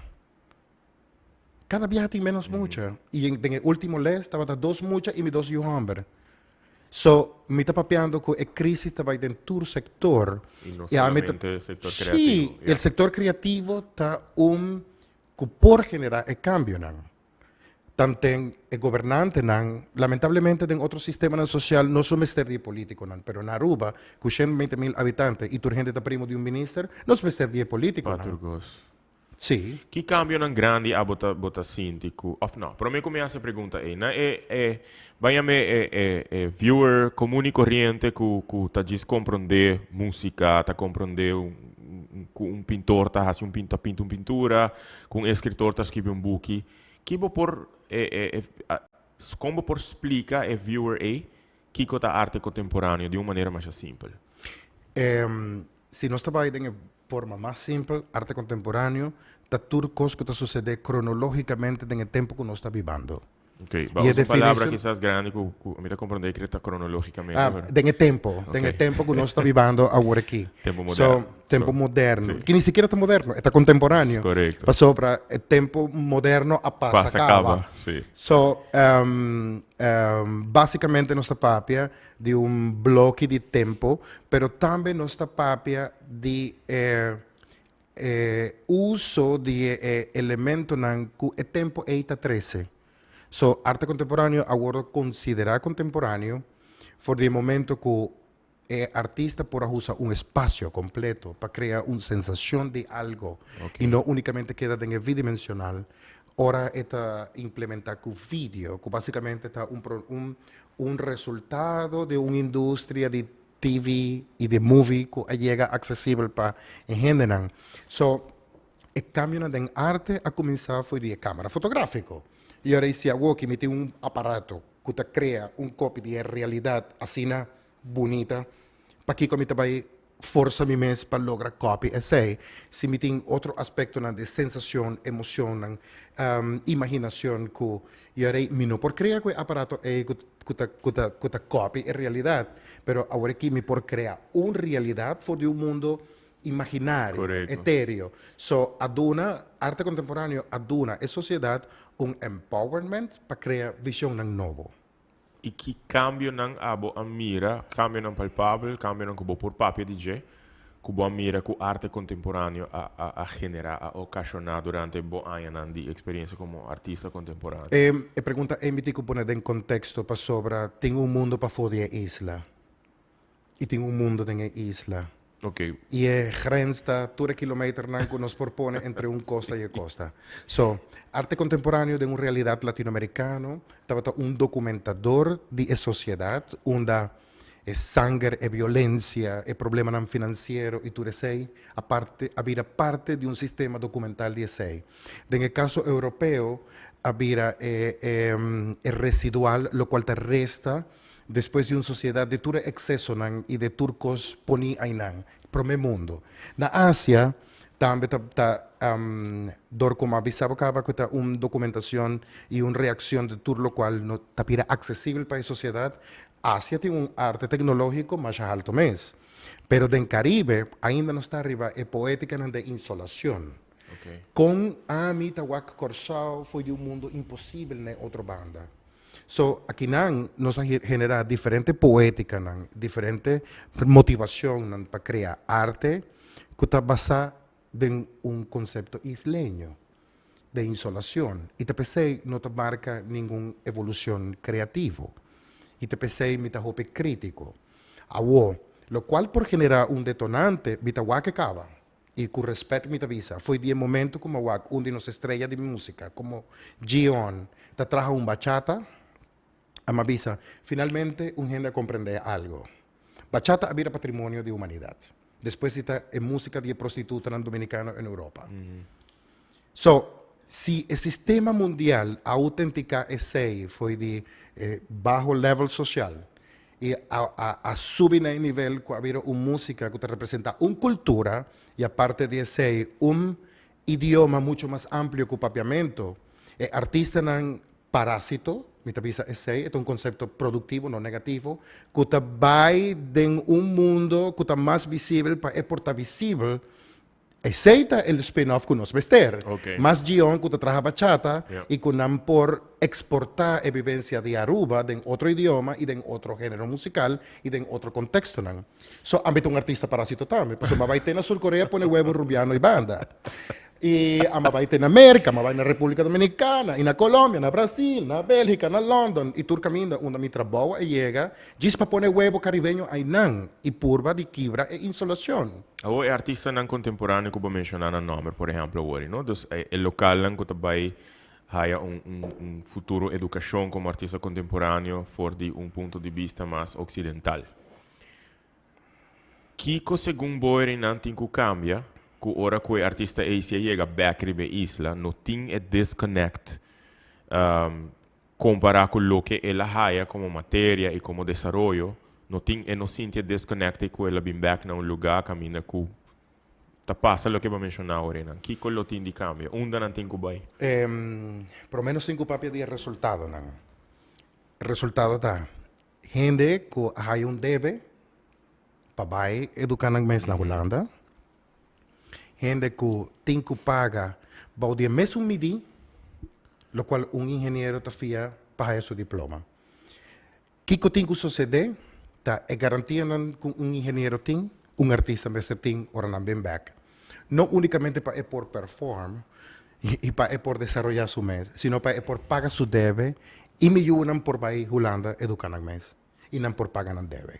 Kada biaha tin ménos mucha. I den e último les tabata dos mucha i mi dos yu hòmber. So, mi ta papiando ku e krísis ta bai den tur sektor. I no solamente e sektor kreativo. Sí, e sektor kreativo ta un ku por generá e kambionan. Tanten e gobernantenan, lamentablemente den otro sistemanan sosial no so mester di e polítikonan, pero na Aruba, ku 120 mil habitante i tur hende ta primo di un minister, nos mester di e polítikonan. Paturgos. Sí. Ki kambionan grandi abo ta bo ta sinti ku òf no? Promé ku mi hasi e pregunta ei, na e e ban yam'é e e e viewer komun i koriente ku ku ta djis komprondé músika, ta komprondé un un ku un pintor ta hasi un ta pinta un pintura, ku un eskritor ta skibi un buki. Ki bo por e e e kon bo por splika e viewer ei kiko ta arte kontemporáneo di un manera masha simpel? Si nos ta bai den e forma mas simpel, arte kontemporáneo ta tur kos ku ta susedé kronológikamente den e tempu ku nos ta bibando. Ok, ba usa un palabra kisas grandi ku ku mi ta komprondé kre ta kronológikamente. Ah, den e tempu, den e tempu ku nos ta bibando awor aki. Tempu moderno. So, tempu moderno. Ki ni sikiera ta moderno, e ta kontemporáneo. Korekto. Pasobra e tempu moderno a pasa kaba. Pasa kaba, si. So, básikamente nos ta papia di un bloki di tempo, pero tambe nos ta papia di e e uso di e elementonan ku e tempo ei ta trese. So, arte kontemporáneo a wòrdu konsiderá kontemporáneo for di e momento ku e artista por a usa un espasio kompleto pa krea un sensashon di algo i no únikamente keda den e bidimenshonal ora e ta implementá ku video, ku básikamente ta un un un resultado di un industria di TV i di movie ku a yega aksesibel pa e hendenan. So, e kambionan den arte a kuminsá for di e kámara fotográfiko. I ora i si awoki mi tin un aparato ku ta krea un kopi di e realidat asina bunita, pakiko mi ta bai forsa mi mes pa logra copy esey si mi tin otro aspectonan di sensacion, emocionnan, imaginacion cu yora mi no por crea cu e aparato ey cu ta cu ta cu ta copy e realidad, pero awor aki mi por crea un realidad for di un mundo imaginario, etereo. So a duna, arte contemporaneo a duna e sociedad un empowerment pa crea visionnan nobo. I ki kambionan abo a mira, kambionan palpabel, kambionan ku bo por papia di dje, ku bo a mira ku arte kontemporáneo a a a generá, a okashoná durante bo añanan di eksperensia komo artista kontemporáneo? E pregunta ei mi tin ku pone den konteksto pasobra tin un mundo pafó di e isla i tin un mundo den e isla. I e grens ta tur e kilometernan ku nos por pone entre un kosta i e kosta. So, arte kontemporáneo den un realidat latinoamerikano tabata un dokumentador di e sosiedat unda e sanger, e violensia, e problemanan finansiero i tur esei a parte a bira parte di un sistema dokumental di esei. Den e kaso europeo a bira e e residual lokual ta resta Despues di un sociedad di tur e excesonan y de tur cos poni aynan, prome mundo. Na Asia tambe ta ta dor como a bisa bo caba cu ta un documentacion y un reaccion di tur locual no ta bira accesibel pa e sociedad, Asia tin un arte tecnologico masha halto mes. Pero den Caribe ainda nos ta riba e poeticanan de insolacion. Con ami ta wak Corsou fo'i di un mundo imposibel na e otro banda. So, akinan nos a genera diferente poeticanan, diferente motivacionnan pa crea arte cu ta basa den un concepto isleño, den isolacion. Y ta p'esey no ta marca ningun evolucion creativo. Y ta p'esey mi ta hopi critico. Awo, locual por genera un detonante, mi ta wak e caba. Y cu respet mi ta bisa, fo'i di e momento cu mi a wak un di nos estrella di musica, como Gion, ta traha un bachata, a mi a bisa, finalmente un hende a comprende algo. Bachata a bira patrimonio di humanidad, despues di ta e musica di e prostitutanan dominicano en Europa. So, si e sistema mundial a autentica esey fo'i di e baho level social y a a a subi na e nivel cu a bira un musica cu ta representa un cultura y aparte di esey un idioma mucho mas amplio cu papiamento, e artistanan parásito, mi ta bisa esey, e ta un concepto productivo, no negativo, cu ta bay den un mundo cu ta mas visibel pa e por ta visibel. Esey ta el spin-off cu nos mester. Mas Gion cu ta traha bachata y cu nan por exporta e vivencia di Aruba den otro idioma y den otro genero musical y den otro contextonan. So, ami ta un artista parasito tambe, pasobra mi a bay te na Sur Korea pone huevo rubiano y banda. Y ami a bay te na Merca, mi a bay na Republica Dominicana, y na Colombia, na Brasil, na Belgica, na London, y tur caminda unda mi trabou a yega, djis pa pone huevo caribeño aynan y purba di kibra e insolacion. Awor e artistanan kontemporáneo ku bo menshoná nan nòmber, por ehèmpel awor, no? Dus e lokalnan ku ta bai haya un un un futuro edukashon komo artista kontemporáneo for di un punto di bista mas oksidental. Kiko segun bo nan tin ku kambia ku ora ku e artista ei si a yega bèk riba e isla no tin e disconnect Kompará ku loke el a haya komo materia i komo desaroyo, no tin e no sinti e disconnect ei ku el a bin bèk na un lugá kaminda ku ta pasa loke bo a menshoná awor einan. Kiko lo tin di kambia? Unda nan tin ku bai? Promé nos tin ku papia di e resultadonan. Resultado ta, hende ku a haya un debe pa bai eduká nan mes na Hulanda, Hende ku tin ku paga bou di e mesun midí lokual un ingeniero ta fia pa haya su diploma. Kiko tin ku sosede ta e garantianan ku un ingeniero tin, un artista mester tin ora nan bin bek. No unikamente pa e por perform i pa e por desaroyá su mes, sino pa e por paga su debe i mi yunan por bai Hulanda eduká nan mes. i nan por paga nan debe.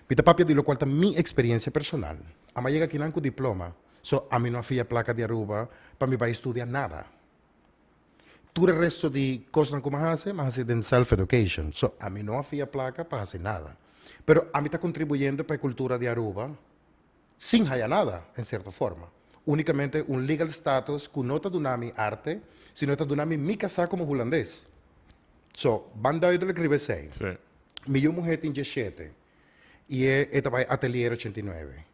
Mi ta papia di locual ta mi experiencia personal. Ami a yega akinan cu diploma, so ami no a fia placa di Aruba pa mi bay studia nada. Tur e resto di cosnan cu mi a haci, mi a haci den self education, so ami no a fia placa pa haci nada. Pero ami ta contribuyendo pa e cultura di Aruba sin haya nada, en cierto forma. Unicamente un legal status cu no ta duna mi arte, sino ta duna mi mi casa como Hulandes. So, ban duidelijk riba esei. Sí. Mi yu muhé tin 17 i e e ta bai Atelier 89.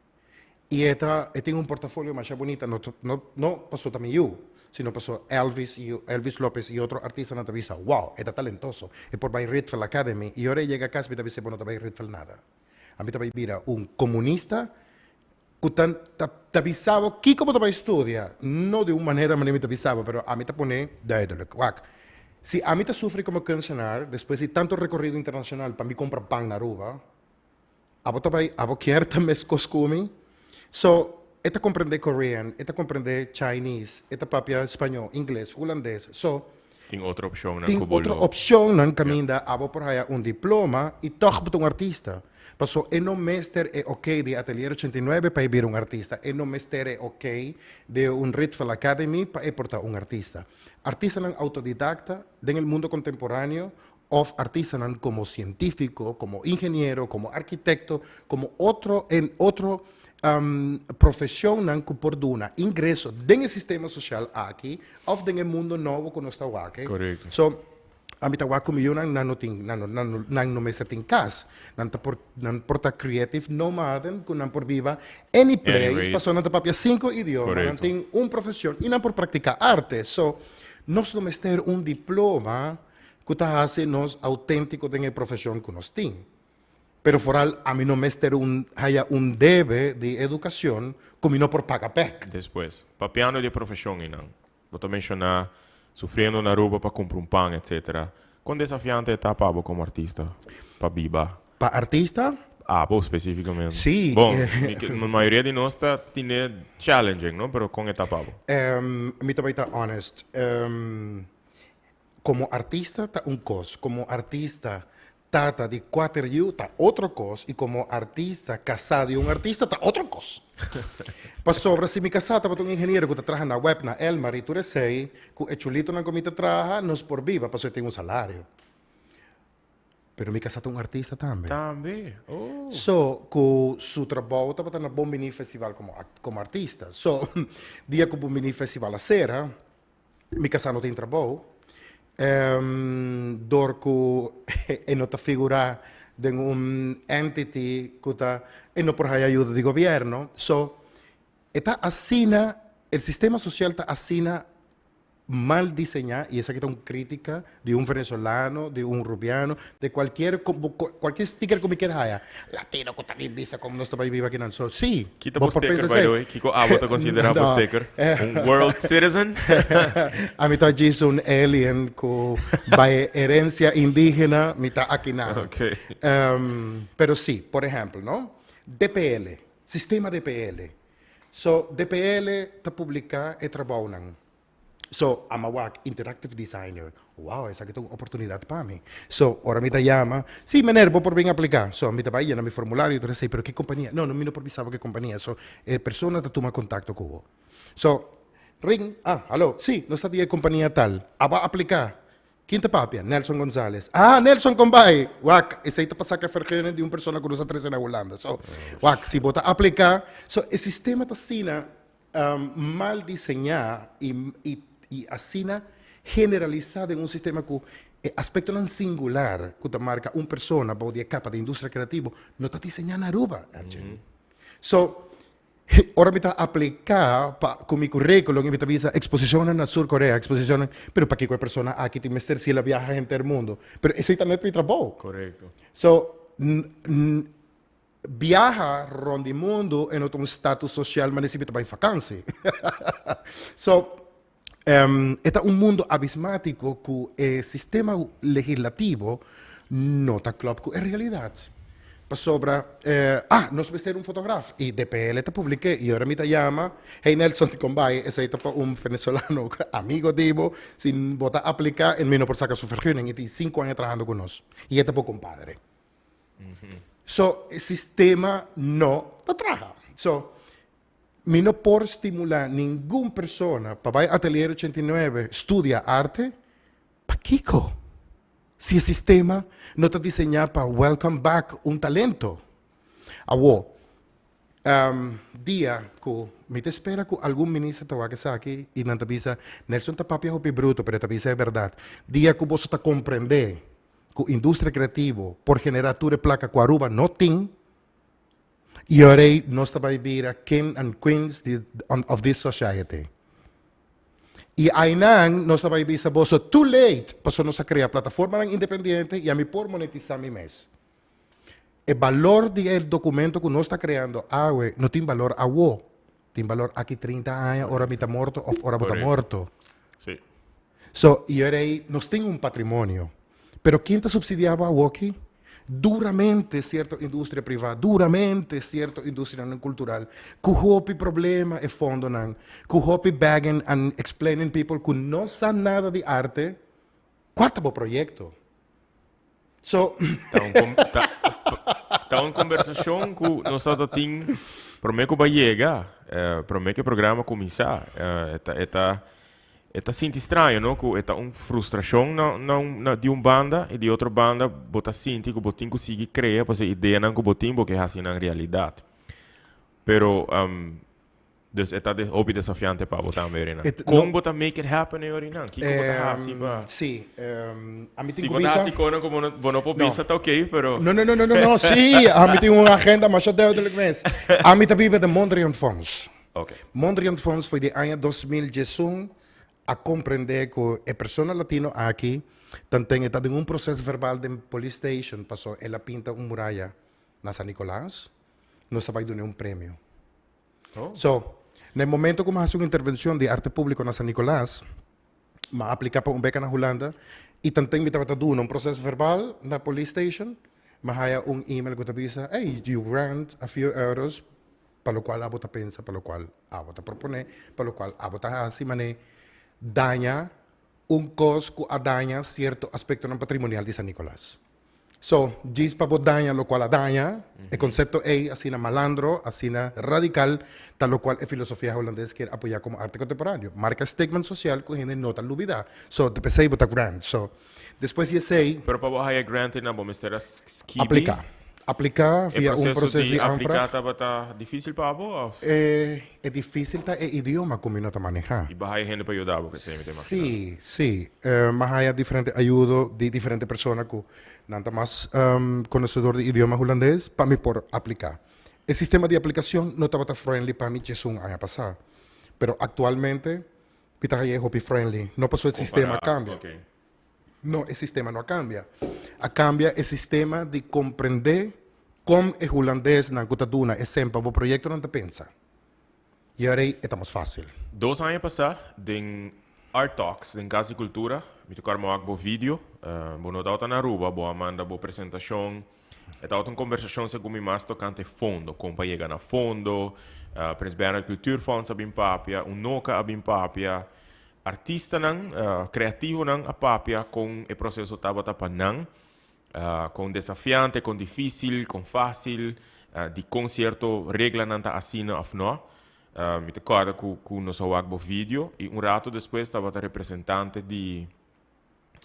I e ta e tin un portafolio masha bunita, no no no paso ta mi yu, sino paso Elvis i Elvis Lopez i otro artistanan ta bisa, wow, e ta talentoso, e por bai Rietveld Academy. I ora e yega kas mi ta bis'é bo no ta bai Rietveld nada. Ami ta bai bira un komunista ku ta ta ta bisa bo kiko bo ta bai studia, no di un manera manera mi ta bisa bo, pero ami ta pone duidelijk. Wak, si ami ta sufri komo kunstenaar despues di tanto rekorido internashonal pa mi kumpra pan na Aruba, abo ta bai, abo kier ta meskos ku mi? So, e ta komprende Korean, e ta komprende Chinese, e ta papia spañó, ingles, hulandes, so, Tin otro opshonnan Tin ku bo otro lo. opshonnan kaminda abo por haya un diploma i tòg bo ta un artista. Paso e no mester e oké di Atelier 89 pa e bira un artista. E no mester e oké di un Rietveld Academy pa e por ta un artista. Artistanan autodidakta den el mundo kontemporáneo òf artistanan komo sientífiko, komo ingeniero, komo arkitekto, komo otro en otro profesionnan ku por duna ingreso den e sistema social aki òf den e mundo nobo ku nos ta wak. Korekto. So, ami ta wak ku mi yunan nan no tin nan no nan no nan no mester tin kas. Nan ta por nan por ta creative nomaden ku nan por biba any place Anyway. pasobra nan ta papia sinku idioma, nan Korekto. tin un profesion i nan por praktiká arte. So, nos no mester un diploma ku ta hasi nos auténtiko den e profesion ku nos tin. Pero foral ami no mester un haya un debe di educacion cu mi no por paga bek. Despues, papiando di e profesion einan, bo ta menciona sufriendo na Aruba pa cumpra un pan, etc. Kon desafiante ta pa bo komo artista pa biba? Pa artista? Abo spesífikamente. Sí. Bon, mi mayoria di nos ta tine challenging, no? Pero kon e ta pa bo? Mi ta bai ta honest. Komo artista ta un kos, komo artista tata di kuater yu ta otro kos i komo artista kasá di un artista ta otro kos. Pasobra si mi kasá tabata un ingeniero ku ta traha na web na Elmar i tur esei, ku e chulitonan ku mi ta traha nos por biba pasobra e tin un salario. Pero mi kasá ta un artista tambe. Tambe, oh. So, ku su trabou tabata na Bon Bini Festival komo komo artista. So, dia ku Bon Bini Festival a sera, Mi kasá no tin trabou, dor ku e no ta figurá den un entity ku ta e no por haya ayuda di gobièrnu. So, e ta asina, el sistema sosial ta asina mal diseñá i esaki ta un krítika di un venezolano, di un rubiano, di kualkier kualkier sticker ku mi kier haya. Latino ku ta bin bisa kon nos ta bai biba akinan. So, sí, Kita bo bo por sticker, pensa by the esei. way? Kiko abo ta konsiderá bo No. sticker? Un world citizen? Ami ta djis un alien ku bai herencia indígena, mi ta akinan. Ok. Pero sí, por ehèmpel, no? DPL, sistema DPL. So, DPL ta publiká e trabounan. So, a wak interactive designer. Wow, esaki ta un oportunidad pa mi. So, ora mi ta yama, sí, meneer, bo por bin aplica. So, mi ta bai yena mi formulario, tur esei, pero ki compania? No, no, mi no por bisa bo ki compania. So, e persona ta tuma contacto cu bo. So, ring, ah, hallo, sí, nos ta di e compania tal. Abo a aplica. Kin ta papia? Nelson Gonzalez. Ah, Nelson, con bai? Wak, esei ta pa saca vergunning di un persona cu nos a trece na Hulanda. So, wak, si bo ta aplica, so e sistema ta asina mal diseñá i asina generalisá den un sistema ku e aspektonan singular ku ta marka un persona bou di e kapa di industria kreativo no ta diseñá na Aruba. So, ora mi ta apliká pa ku mi kuríkulum i mi ta bisa eksposishonnan na Sur Korea, eksposishonnan, pero pakiko e persona aki tin mester si el a biaha henter mundu? Pero esei ta net mi trabou. Korekto. So, Biaha rond di mundu e no ta un status social manera si mi ta bai vakansi. So, e ta un mundu abismatico cu e sistema legislativo no ta klop cu e realidad. Pasobra, ah, nos mester un fotograf y DPL ta publike y ora mi ta yama, hey Nelson, con bai, esey ta pa un venezolano amigo di bo, si bo ta aplica mi no por saca su vergunning, e tin cinco aña trahando cu nos y e ta bo compadre. So, e sistema no ta traha. So, mi no por stimula ningun persona pa bai Atelier 89 studia arte, pakiko? Si e sistema no ta diseñá pa welcome back un talento. Awo, dia ku mi ta spera ku algun minister ta wak esaki i nan ta bisa, Nelson ta papia hopi bruto, pero e ta bisa e bèrdat. Dia ku boso ta komprendé ku industria kreativo por generá tur e plaka ku Aruba no tin, i ora ei nos ta bai bira king and queens di of this society. I einan nos ta bai bisa boso too late pasobra nos a krea plataformanan independiente i ami por monetisá mi mes. E balor di e dokumento ku nos ta kreando awe no tin balor awo, tin balor aki 30 aña ora mi ta morto òf ora bo ta morto. Sí. So, i ora ei nos tin un patrimonio. Pero ken ta subsidiá bo awoki? Duramente sierto industria privá, duramente sierto industrianan kultural, ku hopi problema e fondonan, ku hopi begging and explaining people ku no sa nada di arte, kua ta bo proyekto? So. Ta un com ta ta un conversacion cu nos ta tin prome cu ba yega, prome cu e programa cuminsa. E ta e ta e ta sinti straño no cu e ta un frustracion na na un na di un banda y di otro banda bo ta sinti cu bo tin cu sigui crea pasobra ideanan cu bo tin bo ke haci nan realidad. Pero Dus e ta de hopi desafiante pa bo tambe Orina. Et Kon no bo ta make it happen e Orina? Kiko bo ta hasi pa Sí, ami tin Si ku bo ta bisa hasi kono ku bo no bo no por No. bisa ta oké, pero No, no, no, no, no, no, sí, ami tin un agenda masha duidelijk mes. Ami ta biba den Mondriaan Fonds. Oké. Mondriaan Fonds for di aña 2011 a komprendé ku e persona latino aki tanten e ta den un proses verbal den police station paso el a pinta un muraya na San Nicolas, nos ta bai dun'é un premio. So, na e momento ku mi hasi un intervencion di arte públiko na San Nicolas, mi a apliká pa un beka na Hulanda. Y tanten mi tabata duna un proces verbal na police station, mi a haya un email cu ta bisa, Hey, you grant a few euros pa locual abo ta pensa, pa locual abo ta propone, pa locual abo ta haci, mane daña un cos cu a daña cierto aspectonan patrimonial di San Nicolas. So, djis pa bo daña locual a daña, e concepto ey asina malandro, asina radical, ta locual e filosofia Hulandes kier apoya como arte contemporaneo. Marca stigma social cu hende no ta lubida. So, ta pesey bo ta grant. So, despues di esey. Pero pa bo haya grant eynan bo mester a skibi? Aplica. Aplica E via un proceso proces di di aplica aanvraag. tabata dificil pa bo of? E e dificil ta e idioma cu mi no ta maneha. Y bo haya hende pa yuda bo cu esey mi ta imagina. Sí, sí. Mi a haya diferente ayudo di diferente persona cu nan ta mas conocedor di idioma Hulandes pa mi por aplica. E sistema di aplicacion no tabata friendly pa mi djesun aña pasa, pero actualmente mi ta haya e hopi friendly. No pasobra e sistema a Compara, cambia. ok. No, e sistema no a cambia. A cambia e sistema di comprende con e Hulandesnan cu ta duna e cen pa bo proyectonan ta pensa. Y ahora e ta mas facil. 2 aña pasá den Art Talks den Cas di Cultura, mi ta kòrda mi wak bo video. Bo no tabata na Aruba, bo a manda bo presentashon. E tabata un kombersashon segun mi mas tokante fondo, kon pa yega na fondo. Prins Bernhard Cultuurfonds a bin papia, Unoca a bin papia, artistanan, kreativonan a papia kon e proseso tabata pa nan, kon desafiante, kon difísil, kon fásil, dikon sierto reglanan ta asina òf nò. Mi ta kòrda ku ku nos a wak bo video i un rato despues tabata representante di,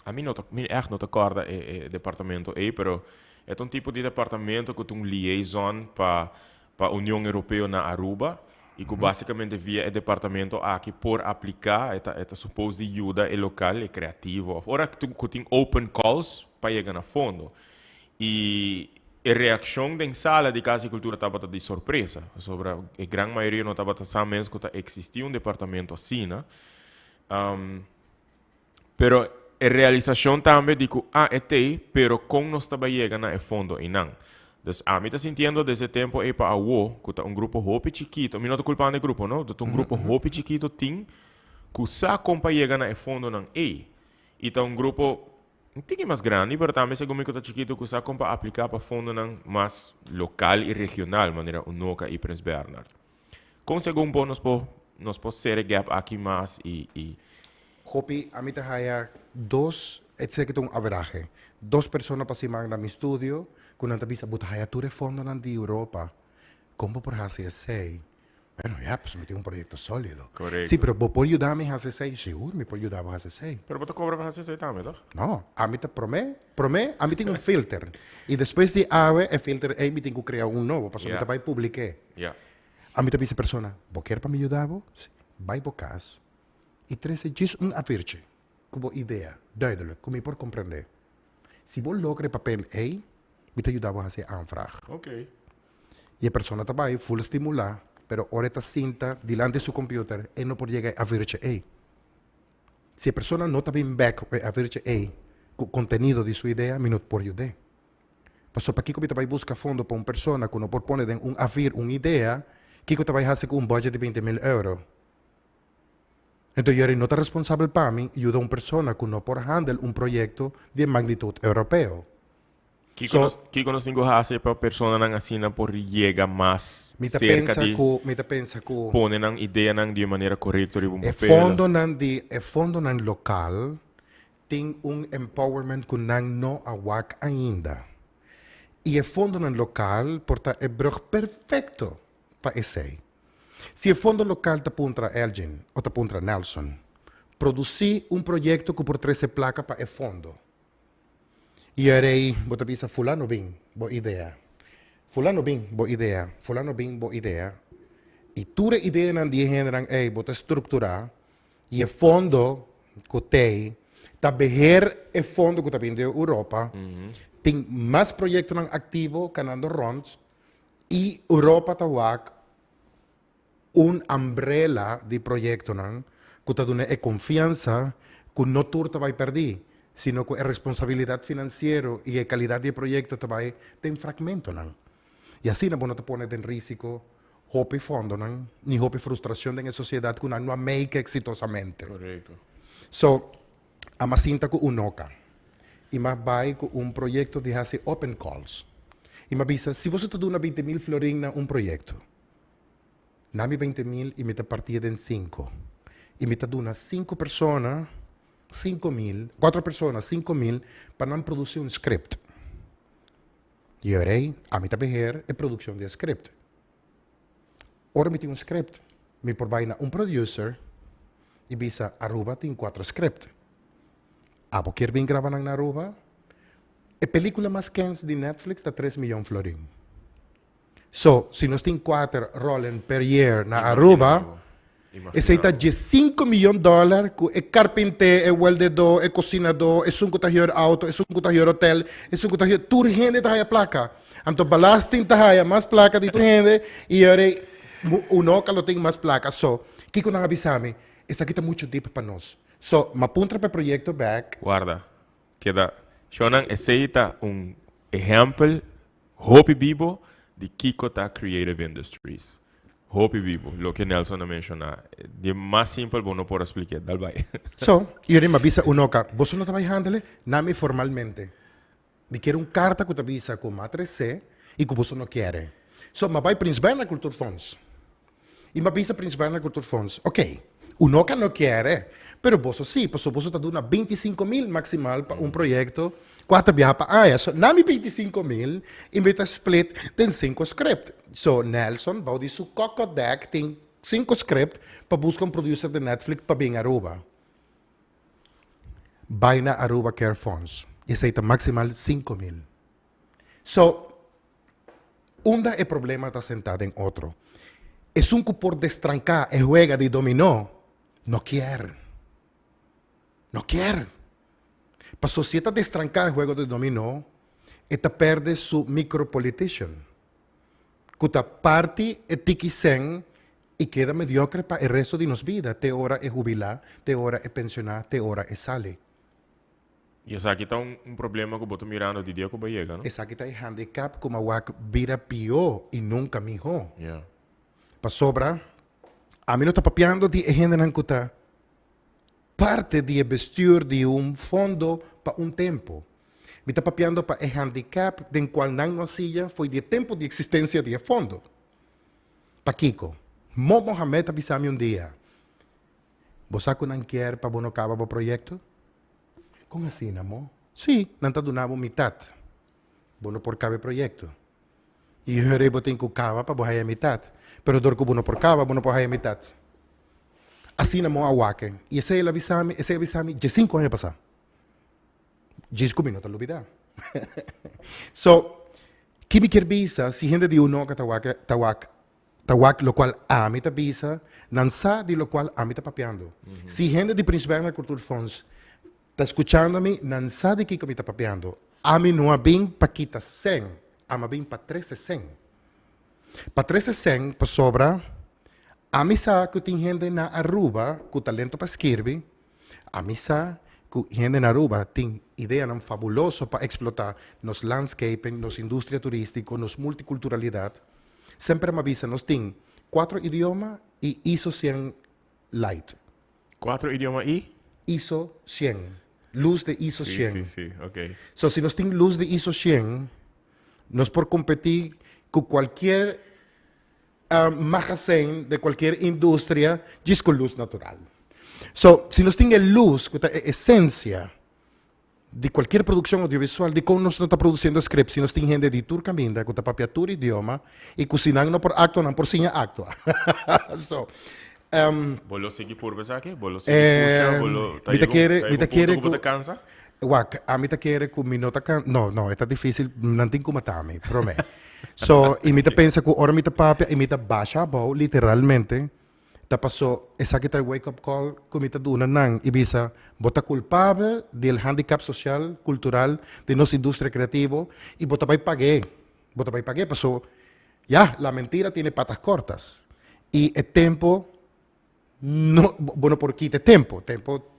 ami no ta, mi ègt no ta kòrda e e departamento ei, pero e ta un tipo di departamento ku ta un liaison pa pa Union Europeo na Aruba i ku básikamente via e departamento aki por apliká, e ta e ta supos di yuda e lokal, e kreativo òf ora ku tin open calls pa yega na fondo. I e reakshon den sala di Kas di Kultura tabata di sorpresa, pasobra e gran mayoria no tabata sa mes ku ta eksistí un departamento asina. Pero e realisashon tambe di ku a e t'ei, pero kon nos ta bai yega na e fondo einan? Dus ami ta sintiendo desde e tempu ei pa awo ku ta un grupo hopi chikito, mi no ta kulpando e grupo no, ta un grupo hopi chikito tin ku sa kon pa yega na e fondonan ei. I ta un grupo un tiki mas grandi, pero tambe segun mi ku ta chikito ku sa kon pa apliká pa fondonan mas lokal i regional manera Unoca i Prins Bernhard. Kon segun bo nos por nos por sera e gap aki mas i i. Hopi ami ta haya dos, esaki ta un averahe, dos persona pa siman na mi studio ku nan ta bisa bo ta haya tur e fondonan di Europa, kon bo por hasi esei? Bueno, ya, pasobra mi tin un proyekto sólido. Korekto. Sí, pero bo por yuda mi hasi esei? Sigur mi por yuda bo hasi esei. Pero bo ta kobra pa hasi esei tambe, tòg? No, ami ta promé, promé ami tin un filter. I despues di awe e filter ei mi tin ku krea un nobo, pasobra mi ta bai publik'é. Ami ta bisa e persona, bo kier pa mi yuda bo? Sí. Bai bo kas i trese djis un A4 ku bo idea, duidelijk, ku mi por komprendé. Si bo logra e papel ei, mi ta yuda bo hasi e aanvraag. I e persona ta bai ful stimulá, pero ora e ta sinta dilanti su computer, e no por yega e A4 ei. Si e persona no ta bin bek ku e A4 ei ku kontenido di su idea, mi no por yud'é. Pasobra pakiko mi ta bai buska fondo pa un persona ku no por pone den un A4 un idea, kiko ta bai hasi ku un budget di 20.000 euro? Enton Jerry no ta responsabel pa mi yuda un persona ku no por handel un proyekto di e magnitut europeo. Kiko nos, kiko nos tin ku hasi pa personanan asina por yega mas Mi ta serka pensa di ku, mi ta pensa ku pone nan ideanan di e manera korekto riba un e papel? fondonan di e fondonan lokal tin un empowerment ku nan no a wak ainda. I e fondonan lokal por ta e brug perfekto pa esei. Si e fondo lokal ta puntra Elgin o ta puntra Nelson, produsí un proyekto ku por trese plaka pa e fondo. I e rei, bo ta bisa, Fulano bin, bo idea. Fulano bin, bo idea. Fulano bin, bo idea. I tur e ideanan di e hendenan ei bo ta strukturá i e fondo ku t'ei ta beheer e fondo ku ta bin di Europa. Tin mas proyektonan aktivo kanando rònt i Europa ta wak un umbrella di proyektonan ku ta duna e konfiansa ku no tur ta bai pèrdí, sino ku e responsabilidat finansiero i e kalidat di e proyekto ta bai den fragmentonan. I asina bo no ta pone den risiko hopi fondonan ni hopi frustrashon den e sosiedat ku nan no a make eksitosamente. Korekto. So, a mas sinta ku Unoca. I m'a bai ku un proyekto di hasi open calls. I m'a bisa, si boso ta duna 20.000 florin na un proyekto, na mi 20.000 i mi ta partié den sinku. I mi ta duna sinku persona 5000, kuater persona 5000 pa nan produsí un script. I ora ei, ami ta beheer e produkshon di e script. Ora mi tin un script, mi por bai na un producer i bisa, Aruba tin kuater script. Abo kier bin graba nan na Aruba? E pelicula mas kens di Netflix ta 3 miyon florin. So, si nos tin kuater rollen per year na Aruba, esei ta 15 miyon dollar ku e karpinté, e weldedó, e kosinadó, esun ku ta huur auto, esun ku ta huur hotel, esun ku ta huur, tur hende ta haya plaka. Anto belasting ta haya mas plaka di tur hende i ora ei Unoca lo tin mas plaka. So, kiko nan a bisa mi? Esaki ta muchu dip pa nos. So, m'a puntra pa e proyekto bek. Warda, keda. Shownan, esei ta un ehèmpel hopi bibo di kiko ta creative industries. Hopi bibo, loke Nelson a menshoná. Di mas simpel bo no por a splik'é. Dal bai. So, i ora mi a bisa Unoca, boso no ta bai handle? Na mi formalmente. Mi kier un karta ku ta bisa ku m'a tres'é i ku boso no kier e. So, m'a bai Prins Bernhard Cultuurfonds. I m'a bisa Prins Bernhard Cultuurfonds, Ok, Unoca no kier e, pero boso sí, pasobra boso ta duna 25.000 maksimal pa un proyekto kuater biaha pa aña. So, na mi 25.000 i mi ta split den sinku script. So, Nelson bou di su kokodek tin sinku script pa buska un producer di Netflix pa bin Aruba. Bai na Aruba Care Fonds. Esei ta maximal 5000. So, unda e problema ta sentá den otro. Esun ku por destranká e huega di dominó no kier. No kier. Paso si e ta destranká e huego di dominó, e ta perde su micropolitician, ku ta parti e tiki sèn i keda mediocre pa e resto di nos bida, te ora e hubilá, te ora e pensioná, te ora e sali. I esaki ta un problema ku bo ta mirando di dia ku bo a yega, no? Esaki ta e handicap ku mi a wak bira pió i nunka mihó. Pasobra ami no ta papiando di e hendenan ku ta parte di e bestuur di un fondo pa un tempu. Mi ta papiando pa e handicap den kual nan no a siña fo'i di e tempu di eksistensia di e fondo. Pakiko? Mo Mohamed a bisa mi un dia, Bo sa ku nan kier pa bo no kaba bo proyekto? Kon asina, mo? Sí, nan ta duna bo mitat. Bo no por kaba e proyekto. I hore bo tin ku kaba pa bo haya mitat. Pero dor ku bo no por kaba, bo no por haya mitat. Asina mo a wak. I esei el a bisa mi, esei a bisa mi diesinku aña pasá. Djis ku mi no ta lubidá. So, ki mi kier bisa, si hende di Unoca ta wak, ta wak, ta wak lokual ami ta bisa, nan sa di lokual ami ta papiando. Si hende di Prins Bernhard Cultuurfonds ta skuchando mi, nan sa di kiko mi ta papiando. Ami no a bin pa kita sèn, ami a bin pa trese sèn. Pa trese sèn pasobra ami sa ku tin hende na Aruba ku talento pa skirbi, Ami sa ku hende na Aruba tin ideanan fabuloso pa eksplotá nos landscaping, nos industria turístiko, nos multikulturalidat. Semper mi a bisa nos tin kuatro idioma i iso 100 light. Kuatro idioma i? Iso 100. Lus di iso 100. Sí, sí, sí, ok. So si nos tin lus di iso 100, nos por kompetí ku kualkier magazijn de cualkier industria djis cu luz natural. So, si nos tin e luz cu ta e esencia di cualkier produccion audiovisual, dicon nos no ta produciendo script si nos tin hende di tur caminda cu ta papia tur idioma y cu si nan no por actua nan por siña actua. So, Bo lo sigui purba esaki? Bo lo sigui pusha? Bo lo ta mi ta yega un kere, ta mi yega ta un punto kere cu bo cu ta cansa? Wak, ami ta kere ku mi no ta kan, no, no, e ta difísil, nan tin ku mata mi, promé. So, i mi ta pensa ku ora mi ta papia i mi ta basha abou, literalmente, ta paso esaki ta e wake up call ku mi ta duna nan i bisa, bo ta kulpabel di el handicap sosial, kultural di nos industria kreativo i bo ta bai pag'é, bo ta bai pag'é paso, ya, la mentira tiene patas cortas i e tempo No, bo no por kita e tempo. Tempo,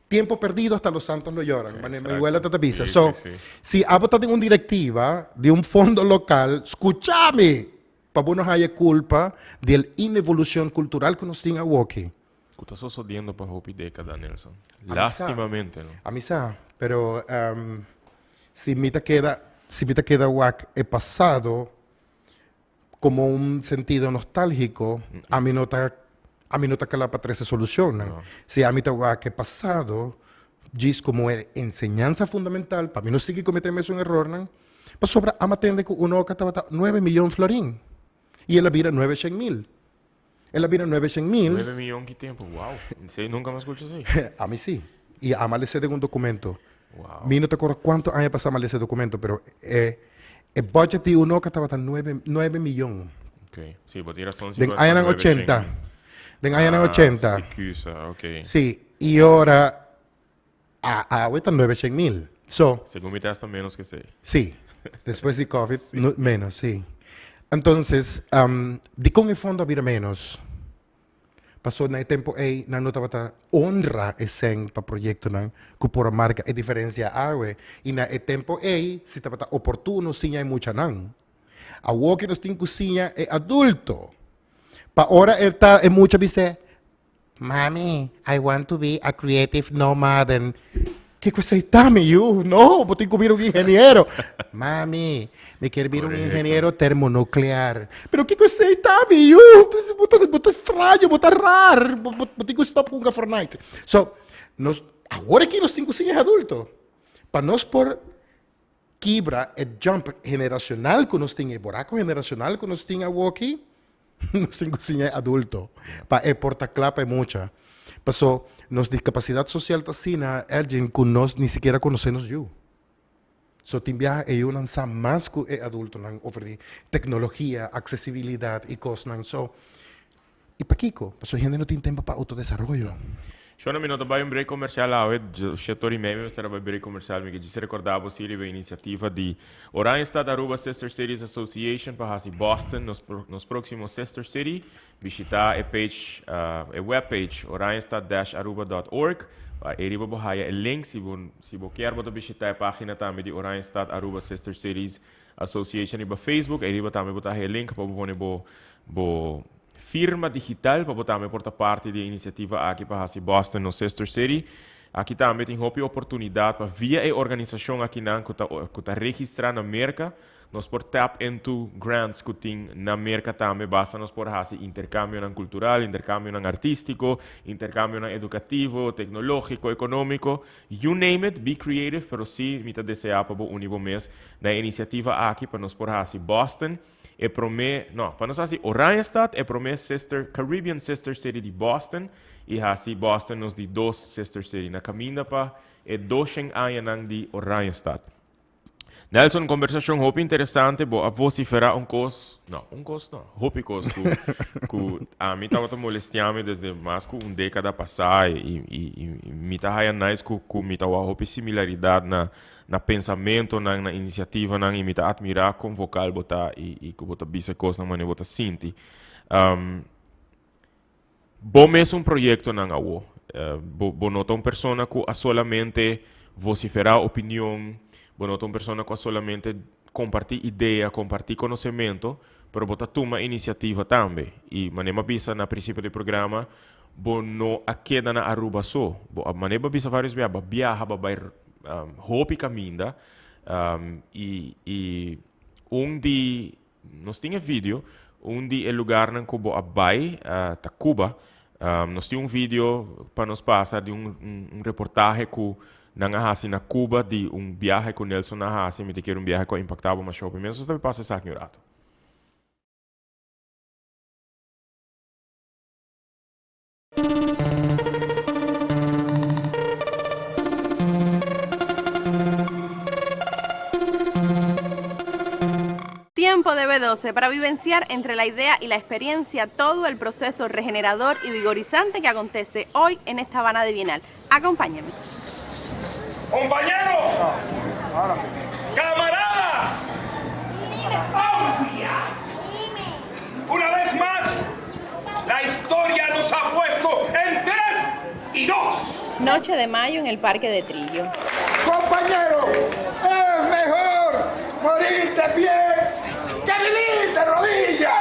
tiempo perdido hasta los santos lo lloran. Sí, Mane mi exacto. abuela ta ta bisa. Sí, So, sí, sí. si abo ta den un directiva di un fondo local, scucha mi! Pa bo no haya culpa di el inevolucion cultural cu nos tin awoki. Cu ta sosodiendo pa hopi decada, Nelson. A mi sa. Lastimamente, no? A mi sa, pero, um. Si mi ta keda, si mi ta keda wak e pasado komo un sentido nostálgiko, ami no ta, ami no ta kla pa trese solushonnan. Si ami ta wak e pasado djis komo e enseñansa fundamental pa mi no sigui kometé e mesun erornan, pasobra ami a tende ku Unoca tabata nuebe miyon florin i el a bira nuebe shen mil. El a bira nuebe shen mil. Nuebe miyon ki tempu? Wow! Esei nunka mi a skucha esei. Ami si. I ami a lesa den un dokumento. Wow. Mi no ta kòrda kuantu aña pasá mi a lesa e dokumento, pero e e budget di Unoca tabata nuebe nuebe miyon. Ok. Si, bo tin rason si Den ku a añanan nuebe shen ochenta. mil. Den añanan Ah, ochenta. stikusa, ok. Si. I ora a awe ta nuebe shen mil. So. Segun mi ta hasta menos ku esei. Sí, despues di Covid no, menos, sí. Entonces, um, dikon e fondo a bira menos? Paso na e tempo ei nan no tabata honra e sèn pa proyektonan ku por a marka e diferensia awe. I na e tempo ei si tabata oportuno siña e muchanan. Awor ke nos tin ku siña e adulto. Pa ora e ta e mucha bis'é, Mami, I want to be a creative nomad and Kiko esei ta, mi yu? No, bo tin ku bira un ingeniero. Mami, mi kier bira un ingeniero termonuclear. Pero kiko esei ta, mi yu? Bo ta, bo ta straño, bo ta rar. Bo, bo, bo tin ku stop hunga Fortnite. So, nos, awor aki nos tin ku siña adulto. Pa nos por kibra e jump generacional ku nos tin, e buraco generacional ku nos tin awoki, Nos tin ku siña e adulto pa e por ta kla pa e mucha. Paso nos diskapasidat sosial ta asina, Elgin, ku nos ni sikiera konosé nos yu. So tin biaha e yunan sa mas ku e adultonan over di teknologia, aksesibilidat i kosnan. So, i pakiko? Paso hende no tin tempu pa outodesaroyo. Shona, mi no ta bai un break comercial awe, shete ora y media mi mester a bai break comercial, mi ke djis recorda bo si riba e iniciativa di Oranjestad Aruba Sister Cities Association pa haci Boston nos nos proximo Sister City. Bishita e page, e web page oranjestad dash aruba dot org pa ey riba bo haya e link si bo si bo kier bo ta bishita e pagina tambe di Oranjestad Aruba Sister Cities Association riba Facebook, ey riba tambe bo ta haya e link pa bo pone bo bo Firma digital pa bo tambe por ta parti di e inisiativa aki pa hasi Boston nos Sister City. Aki tambe tin hopi oportunidat pa via e organisashon akinan ku ta ku ta registrá na Merka, nos por tap into grants ku tin na Merka tambe basta nos por hasi interkambionan kultural, interkambionan artístiko, interkambionan edukativo, teknológiko, ekonómiko, you name it, be creative, pero sí mi ta deseá pa bo uni bo mes na e inisiativa aki pa nos por hasi Boston E promé, no, pa nos hasi Oranjestad e promé sister, Caribbean Sister City di Boston i hasi Boston nos di dos Sister City na kaminda pa e doshen añanan di Oranjestad. Nelson, kombersashon hopi interesante, bo a vosiferá un kos, no, un kos no, hopi kos ku ku ami tabata molestiá mi desde mas ku un dékada pasá i i i mi ta haya nice ku ku mi ta wak hopi similaridat na na pensamentonan, na inisiativanan i mi ta atmirá kon vokal bo ta i i ku bo ta bisa e kosnan manera bo ta sinti. Um, bo mesun proyektonan awo. Uh, bo, bo no ta un persona ku a solamente vosiferá opinion, bo no ta un persona ku a solamente kompartí idea, kompartí konosementu, pero bo ta tuma inisiativa tambe. I manera mi a bisa na prinsipio di programa, bo no a keda na Aruba so. Bo a, manera bo a bisa vários bia, bo a biaha, bo a bai hopi caminda y y un di nos tin e video un di e lugarnan cu bo a bay ta Cuba nos tin un video pa nos pasa di un un reportahe cu nan a haci na Cuba di un biahe cu Nelson a haci mi ta kere un biahe cu a impacta bo masha hopi mes nos ta pasa esaki un rato. Tiempo de B12 para vivenciar entre la idea y la experiencia todo el proceso regenerador y vigorizante que acontece hoy en esta Habana de Bienal. Acompáñenme. Compañeros, camaradas, Una vez más, la historia nos ha puesto en tres y dos. Noche de mayo en el Parque de Trillo. Compañero, es mejor morir de pie que vivir de rodillas.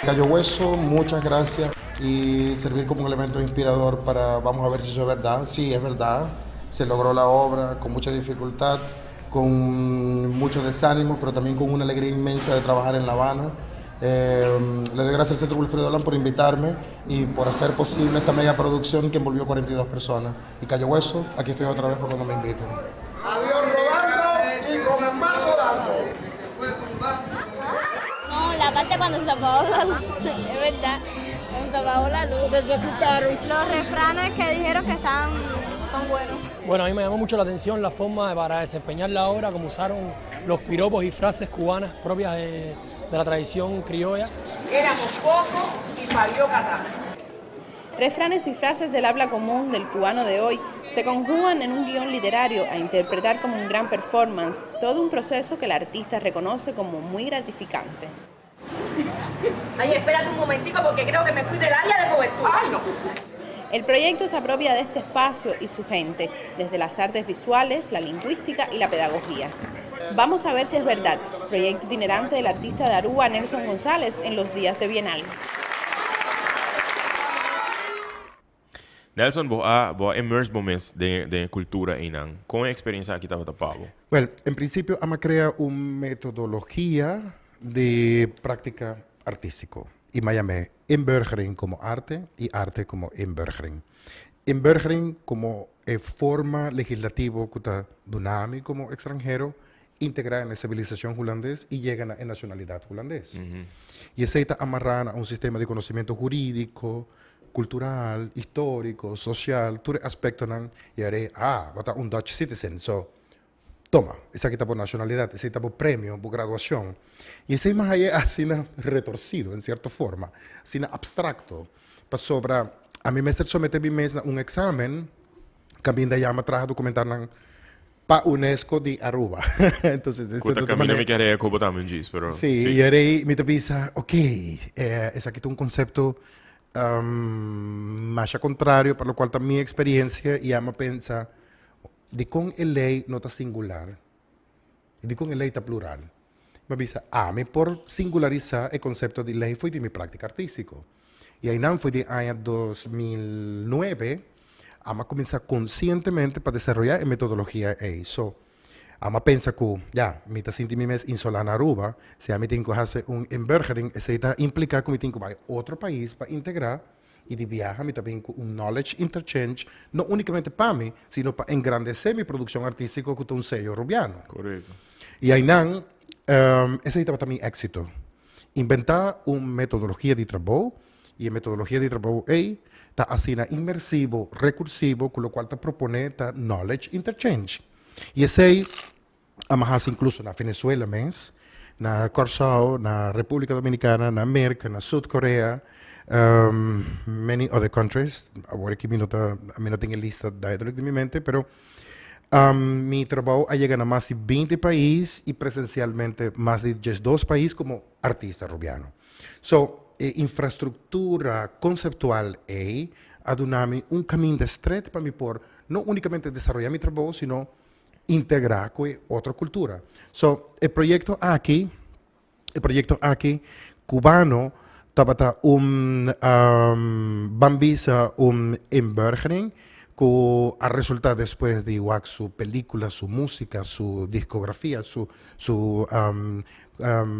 Gallo Hueso, muchas gracias y servir como un elemento inspirador para, vamos a ver si eso es verdad, sí es verdad. Se logró la obra con mucha dificultad, con mucho desánimo, pero también con una alegría inmensa de trabajar en La Habana. Eh, le doy gracias al Centro Wilfrido Lam por invitarme y por hacer posible esta mega producción que envolvió 42 personas. Y Cayo Hueso, aquí estoy otra vez por cuando me inviten. Adiós rodando y con el mazo dando. No, la parte cuando se apagó la luz, es verdad, cuando se apagó la luz. Se asustaron. Los refranes que dijeron que están, son buenos. Bueno, a mí me llamó mucho la atención la forma de, para desempeñar la obra, como usaron los piropos y frases cubanas propias de, de la tradición criolla. Éramos pocos y parió Catán. Refranes y frases del habla común del cubano de hoy se conjugan en un guión literario a interpretar como un gran performance, todo un proceso que el artista reconoce como muy gratificante. Ay, espérate un momentico porque creo que me fui del área de cobertura. Ay, no. El proyecto se apropia de este espacio y su gente, desde las artes visuales, la lingüística y la pedagogía. Vamos a ver si es verdad. Proyecto itinerante del artista de Aruba, Nelson González, en los días de Bienal. Nelson, bo a bo a immerse bo mes den den e cultura einan. Con e experiencia aki tabata pa bo? Well, en principio a mi a crea un metodologia di practica artistico y mi a yam'e inburgering como arte y arte como inburgering. Inburgering como e forma legislativo cu ta duna mi como extranhero integra en e civilisacion hulandes y yega na e nacionalidad hulandes. Y esey ta amarra na un sistema di conocimento huridico, cultural, historico, social, tur e aspectonan y ahora ah, bo ta un Dutch citizen, so toma, esaki ta bo nacionalidad, esey ta bo premio, bo graduacion. Y esey mas aye asina retorcido en cierto forma, asina abstracto, pasobra ami mester somete mi mes na un examen caminda yama traha documentarnan pa UNESCO di Aruba. Entonces, Ku ta kaminda mi kere ku bo tambe djis, pero Sí, y ahora mi ta bisa, ok, esaki ta un concepto masha contrario pa locual ta mi experiencia y ami a pensa dikon e ley no ta singular y dikon e ley ta plural. Mi a bisa, ami por singularisa e concepto di ley fo'i di mi practica artistico. Y aynan fo'i di aña 2009 ami a cuminsa conscientemente pa desaroya e metodologia ey. So, ami a pensa cu, ya, mi ta sinti mi mes insola na Aruba, si ami tin cu haci un inburgering, esey ta implica cu mi tin cu bay otro pais pa integra y di biaha mi ta bin cu un knowledge interchange, no unicamente pa mi, sino pa engrandece mi produccion artistico cu ta un seyo Rubiano. Correcto. Y aynan, esey tabata mi exito. Inventa un metodologia di trabou y e metodologia di trabou ey ta asina inmersivo, recursivo, cu locual ta propone ta knowledge interchange. Y esey a mi haci incluso na Venezuela mes, na Corsou, na Republica Dominicana, na Merca, na Sud Korea, many other countries. Awor aki mi no ta, mi no tin e lista duidelijk den mi mente, pero Mi trabou a yega na mas di binti pais y presencialmente mas di diesdos pais como artista Rubiano. So, e infrastructura conceptual ey a duna mi un caminda stret pa mi por no unicamente desaroya mi trabou sino integra cu e otro cultura. So, e proyecto aki, e proyecto aki cubano tabata un ban bisa un inburgering cu a resulta despues di wak su pelicula, su musica, su discografia, su su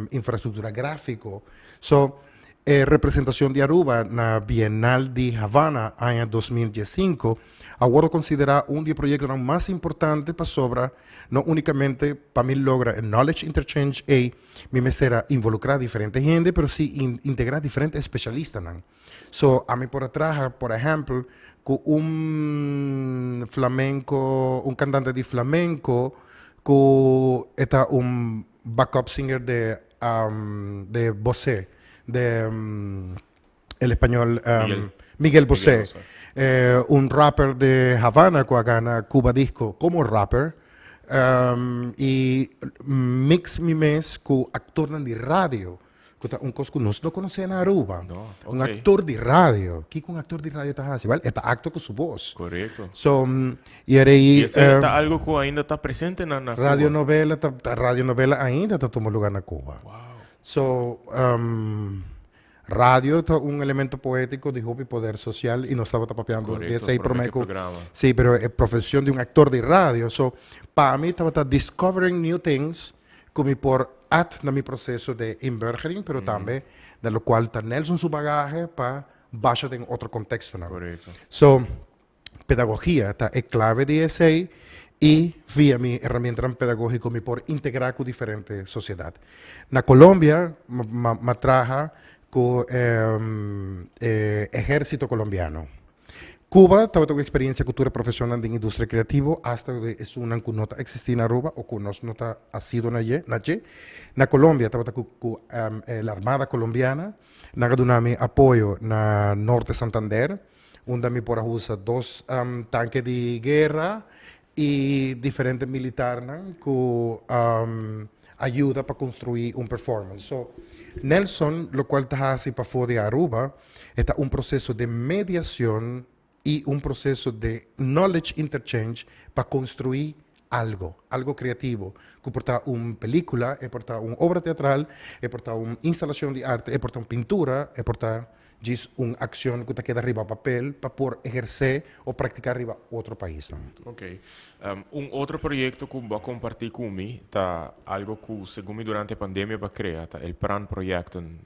infrastructura grafico. So e representacion di Aruba na Bienal di Havana aña 2015 a wordo considera un di e proyectonan mas importante pasobra No únicamente pa mi logra e knowledge interchange ei, mi mester a involucra diferente hende, pero si integra diferente especialistanan. So, ami por a traha, por ehempel, cu un flamenco, un cantante di flamenco cu e ta un backup singer de, de Bosé, de el español Miguel, Miguel Bosé, Miguel Bosé. Eh, un rapper de Havana cu a gana Cuba Disco como rapper. Um, y mix mi mes cu actornan di radio, cu ta un cos cu nos no conoce na Aruba. No, Un actor di radio. Kico un actor di radio ta haci? Wel, e ta actua cu su voz. Correcto. So, y era Y esey ta algo cu ainda ta presente na, na Cuba. Radionovela, ta, radionovela ainda ta tuma lugar na Cuba. Wow. So, um, Radio ta un elemento poético di hopi poder social y nos tabata papiando di esey prome cu Sí, pero e profesion di un actor di radio. So, pa mi tabata discovering new things cu mi por add na mi proceso de inburgering, pero tambe na locual ta Nelson su bagahe pa basha den otro contextonan. So, Pedagogia ta e clave di esey y via mi herramientanan pedagogico mi por integra cu diferente sociedad. Na Colombia m'a traha cu e ehercito colombiano. Cuba tabata un experiencia cu tur e profesionnan den industria creativo hasta esunnan cu no ta existi na Aruba o cu nos no ta asido na dje. Na Colombia tabata cu la Armada Colombiana. Nan a duna mi apoyo na Norte Santander. Unda mi por a usa dos tanke di guera y diferente militarnan cu a yuda pa construi un performance. So, Nelson locual ta haci pafo di Aruba e ta un proceso de mediacion y un proceso de knowledge interchange pa construi algo, algo creativo, cu por ta un pelicula, e por ta un obra teatral, e por ta un instalacion di arte, e por ta un pintura, e por ta djis un accion cu ta keda riba papel pa por eherce o practica riba otro paisnan. Ok. Un otro proyecto cu bo a comparti cu mi ta algo cu segun mi durante pandemia bo a crea, ta el Pran Projecten.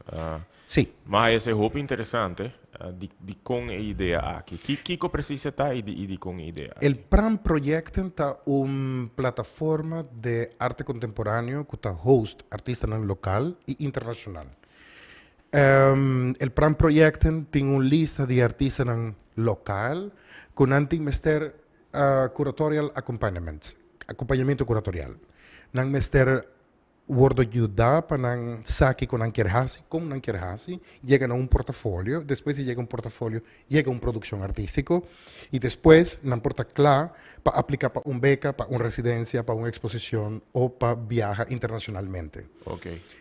Sí. Ma esei hopi interesante, di di kon e idea aki? Ki kiko presis e ta i di i di kon e idea aki? El Pran Projecten ta un plataforma de arte kontemporáneo ku ta host artistanan lokal i internashonal. El Pran Projecten tin un lista di artistanan lokal ku nan tin mester curatorial accompaniment, akompañamentu kuratorial. Nan mester Wordo yuda pa nan sa kiko nan kier hasi, kon nan kier hasi, yega na un portafolio, despues di yega un portafolio, yega un produkshon artístiko i despues nan por ta kla pa aplika pa un beka, pa un residensia, pa un eksposishon o pa biaha internashonalmente.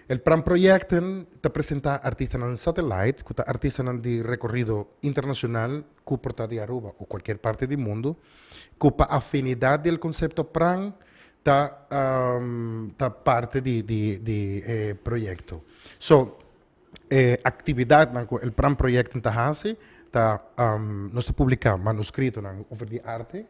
El Pran Projecten ta presentá artistanan satellite, ku ta artistanan di rekorido internashonal ku por ta di Aruba o kualkier parti di mundu, ku pa afinidat di el konsepto Pran ta ta parte di di di e proyecto. So e actividadnan cu el Pran Projecten ta haci ta nos ta publica manuscritonan over di arte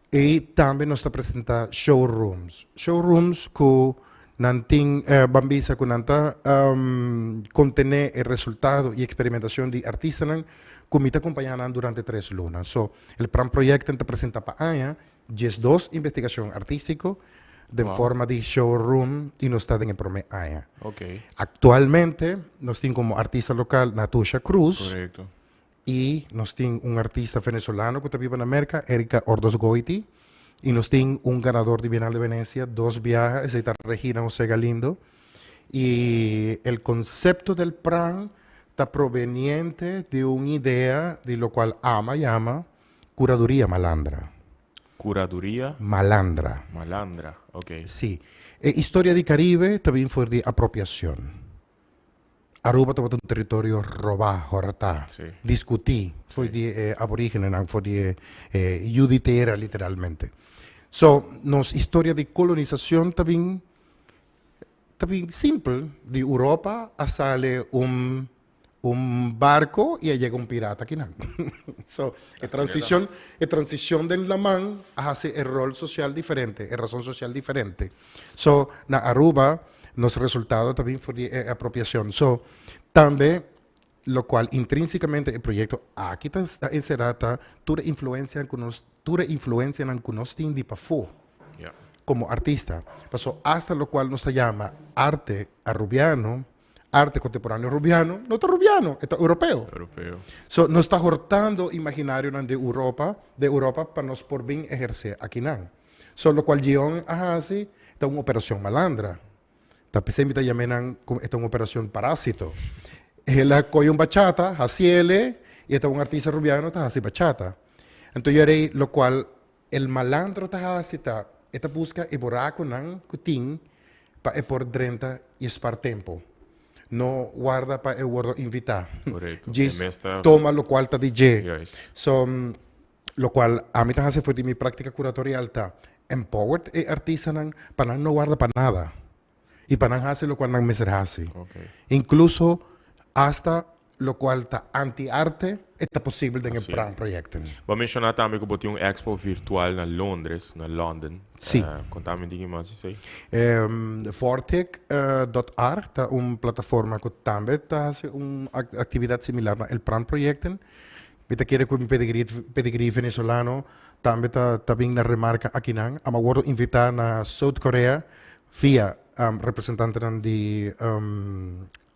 y tambe nos ta presenta showrooms. Showrooms cu nan tin ban bisa cu nan ta contene e resultado y experimentacion di artistanan cu mi ta acompaña nan durante tres luna. So el Pran Projecten ta presenta pa aña 12 investigashon artístiko den forma di showroom i nos ta den e promé aña. Aktualmente nos tin komo artista lokal Natusha Cruz i nos tin un artista venezolano ku ta biba na Merka, Erika Ordosgoiti, i nos tin un ganador di Bienal de Venecia dos biaha, esei ta Regina José Galindo. I el konsepto del pran ta proveniente di un idea di lokual ama yama Curaduria malandra. Curaduria. Malandra. Malandra, ok. Sí. E historia di Caribe ta bin for di apropiacion. Aruba tabata un territorio robá, hortá, discutí for di e aborigenenan, for di e yu di tera literalmente. So, nos historia di colonisacion ta bin, ta bin simpel, di Europa a sali un un barco y a yega un pirata akinan. So, e transicion, e transicion den laman a haci e rol social diferente, e razon social diferente. So, na Aruba, nos resultado ta bin for di e apropiacion. So, tambe, locual intrinsicamente e proyecto aki ta encera ta tur e influencianan cu nos, tur e influencianan cu nos tin di pafó como artista. Paso, hasta locual nos ta yama arte arubiano, Arte contemporáneo rubiano no ta rubiano, e ta europeo. Europeo. So, nos ta hortando imaginarionan di Europa, de Europa pa nos por bin ehercé akinan. So, locual Gion a haci ta un operacion malandra. Ta p'esei mi ta yam'é nan como e ta un operacion parásito. El a coge un bachata, haciele, y e ta un artista rubiano ta haci bachata. Anto yo rei locual El malandro ta hasi ta e ta buska e burakunan ku tin pa e por drenta i spar tempu. No warda pa e wordo invitá. Korekto. E Djis mes ta. toma lokual ta di dje. Juist. So, lokual ami ta hasi for di mi práktika kuratorial ta empowered e artistanan pa nan no warda pa nada i pa nan hasi lokual nan mester hasi. Oké. Inkluso. Hasta locual ta anti-arte e ta posibel den e Pran Projecten. Bo a menciona tambe cu bo tin un expo virtual na Londres, na London. Si. Conta mi un tiki mas di esey. Vortic dot ar ta un plataforma cu tambe ta haci un actividad similar na El Pran Projecten. Mi ta kere cu mi pedigree venezolano tambe ta bin na remarca akinan. Amo a wordo invita na South Korea via representantenan di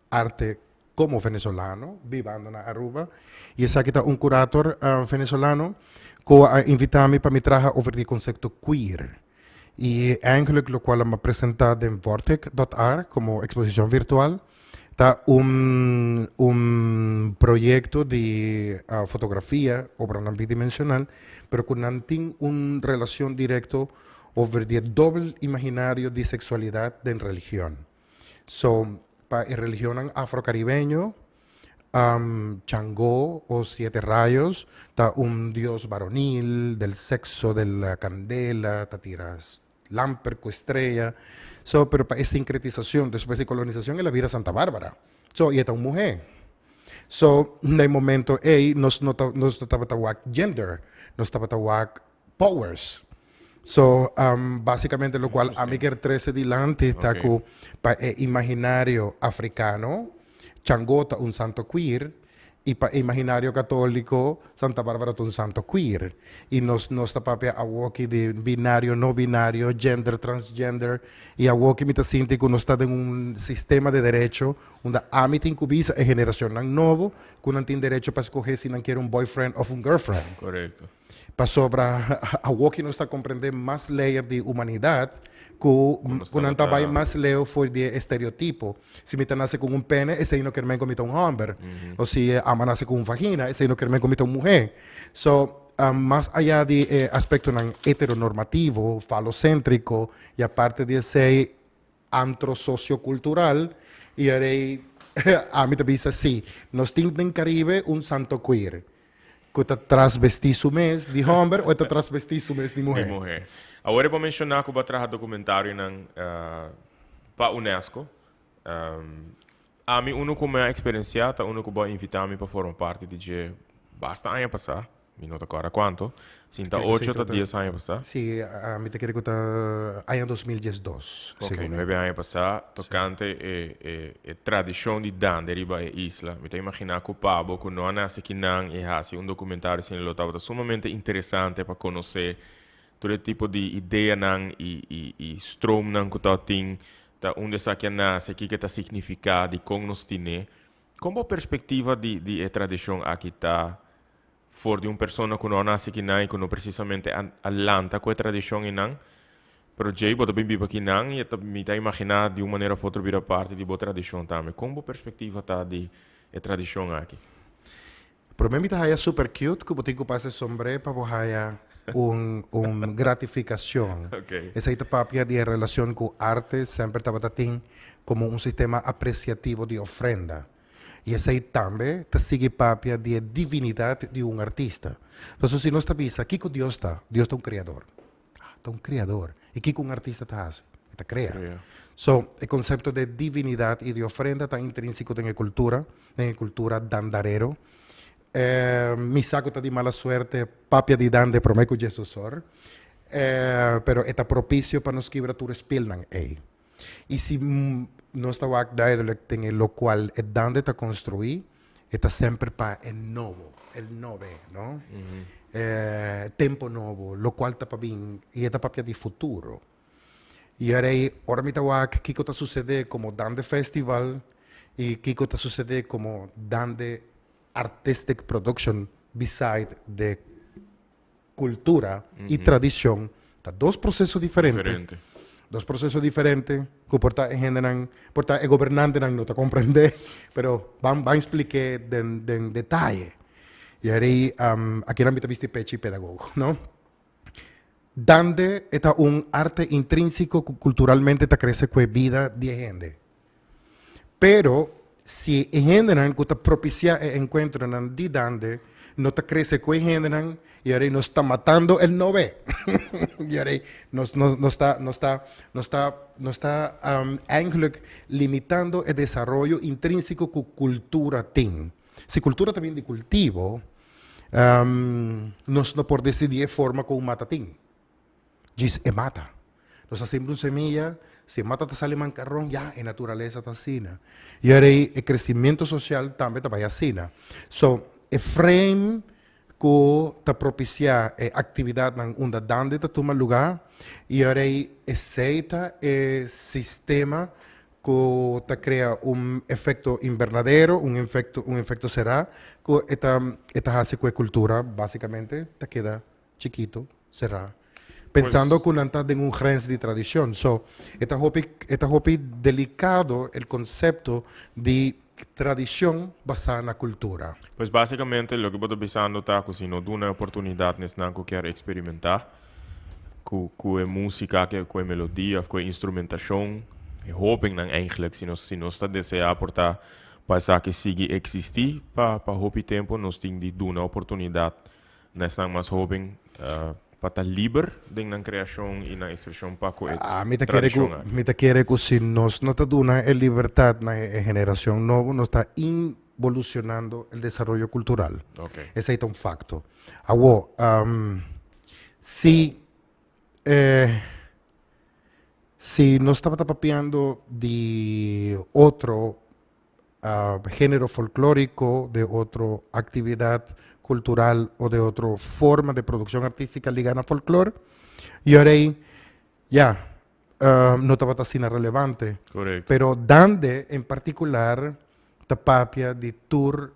arte como venezolano bibando na Aruba y esaki ta un curator venezolano cu a invita mi pa mi traha over di concepto queer y eigenlijk locual a presenta den Vortic dot ar como exposicion virtual ta un un proyecto di fotografia obranan bidimensional pero cu nan tin un relacion directo over di e dobbel imaginario di sexualidad den religion. So, pa e religionnan afrocaribeño, Changó o Siete Rayos ta un dios varonil, del sexo, de la candela, ta tira lamper cu estrella. So, pero pa e sincretisacion despues di colonisacion el a bira Santa Bárbara. So, y e ta un muher. So, na e momento ey nos no ta, nos no tabata wak gender, nos tabata wak powers. So, basicamente locual ami kier trece dilanti ta cu pa e imaginario africano, Changó ta un santo queer y pa e imaginario catolico, Santa Barbara ta un santo queer. Y nos nos ta papia awoki di binario, no binario, gender, transgender y awoki mi ta sinti cu nos ta den un sistema de derecho unda ami tin cu bisa e generacionnan nobo cu nan tin derecho pa scoge si nan kier un boyfriend of un girlfriend. Pasobra awoki nos ta comprende mas layer di humanidad cu cu nan ta bay mas leu for di e estereotipo. Si mi ta nace cu un pene, esey no kermen cu mi ta un homber. O si ama nace cu un vagina, esey no kermen cu mi ta un muhe. So, mas aya di e aspectonan heteronormativo, falocentrico, y aparte di esey antrosociocultural, y arey ami ta bisa si, nos tin den Caribe un santo queer. Ku ta trasvestí su mes di hòmber o e ta trasvestí su mes di muhé? Di muhé. Awor e por menshoná ku bo a traha dokumentarionan pa UNESCO. Ami unu ku mi a eksperensiá ta unu ku bo a invitá mi pa forma parti di dje basta aña pasá. Mi no ta kòrda kuantu. Sin ta ocho ta dies aña pasá. Sí, mi ta kere ku ta aña 2012. Ok, nuebe aña pasá tokante e e e tradishon di dande riba e isla. Mi ta imaginá ku pa bo ku no a nase kinan i hasi un dokumentario asina lo tabata sumamente interesante pa konosé tur e tipo di ideanan i i i stroomnan ku tabatin ta unda esaki a nase, kiko e ta signifiká, dikon nos tin'é. Kon bo perspektiva di di e tradishon aki ta for di un persona ku no a nase kinan i ku no presisamente a a lanta ku e tradishon einan, pero djei bo ta bin biba kinan i e ta mi ta imaginá di un manera of otro bira parti di bo tradishon tambe. Kon bo perspektiva ta di e tradishon aki? Promé mi ta haya super cute ku bo tin ku pasa e sombré pa bo haya un un gratifikashon. Esei ta papia di e relashon ku arte semper tabata tin komo un sistema apresiativo di ofrenda. I esei tambe ta sigui papia di e divinidat di un artista. Pasobra si nos ta bisa, kiko Dios ta? Dios ta un kreador. Ah, ta un kreador. I kiko un artista ta hasi? E ta krea. So, e konsepto di divinidat i di ofrenda ta intrínsiko den e kultura, den e kultura dandarero. Mi sa ku ta di mala suerte papia di dande promé ku Jesus hor, pero e ta propisio pa nos kibra tur e spilnan ei. I si nos ta wak duidelijk den e lokual e dande ta konstruí, e ta semper pa e nobo, el nobe, no? E tempo nobo, lokual ta pa bin, i e ta papia di futuro. I ora ei, ora mi ta wak kiko ta susedé komo Dande Festival i kiko ta susedé komo Dande Artistic Production beside de Cultura y tradicion ta dos proceso diferente. Dos proceso diferente cu por ta e hendenan, por ta e gobernantenan no ta comprende, pero ban ban explique den den detaye. Y ahora akinan mi ta bisti pechi pedagogo, no? Dande e ta un arte intrinsico cu culturalmente ta crece cu e bida di e hende. Pero si e hendenan ku ta propisiá e enkuentronan di dande no ta krese ku e hendenan, Y ahora nos ta matando el nove. Y ahora nos, nos, nos ta, nos ta, nos ta, nos ta eigenlijk limitando e desaroyo intrínseco cu cultura tin. Si cultura ta bin di cultivo, nos no por decidi e forma cu un mata tin. Djis e mata. Nos a sembra un semilla, si e mata ta sali mancarron, ya, e naturalesa ta asina. Y ahora e crecimiento social tambe ta bay asina. So, e frame cu ta propicia e actividadnan unda dande ta tuma lugar, y ahora esey ta e sistema cu ta crea un efecto invernadero, un efecto, un efecto cera, cu e ta, e ta haci cu e cultura basicamente ta keda chikito, será. Pensando ku nan ta den un grens di tradishon. So, e ta hopi, e ta hopi delikado el konsepto di tradishon basá na kultura. Pues básicamente loke bo ta bisando ta ku si no duna e oportunidat n'esnan ku kier eksperimentá ku ku e músika, ku e melodia òf ku e instrumentashon, e hóbennan eigenlijk, si nos si nos ta deseá por ta pa esaki sigui eksistí pa pa hopi tempu nos tin di duna oportunidat Na esnan mas hoben pa ta liber den nan creacion y nan expresion pa cu e Mi ta kere tradicion cu, aki. mi ta kere cu si nos no ta duna e libertad na e generacion nobo, nos ta involucionando el desaroyo cultural. Esey ta un facto. Awo, si si nos tabata papiando di otro género folklórico, de otro actividad cultural o de otro forma de producción artística ligada na folklore, y ahora ahí, ya, no tabata asina relevante. Correcto. Pero dande en particular ta papia di tur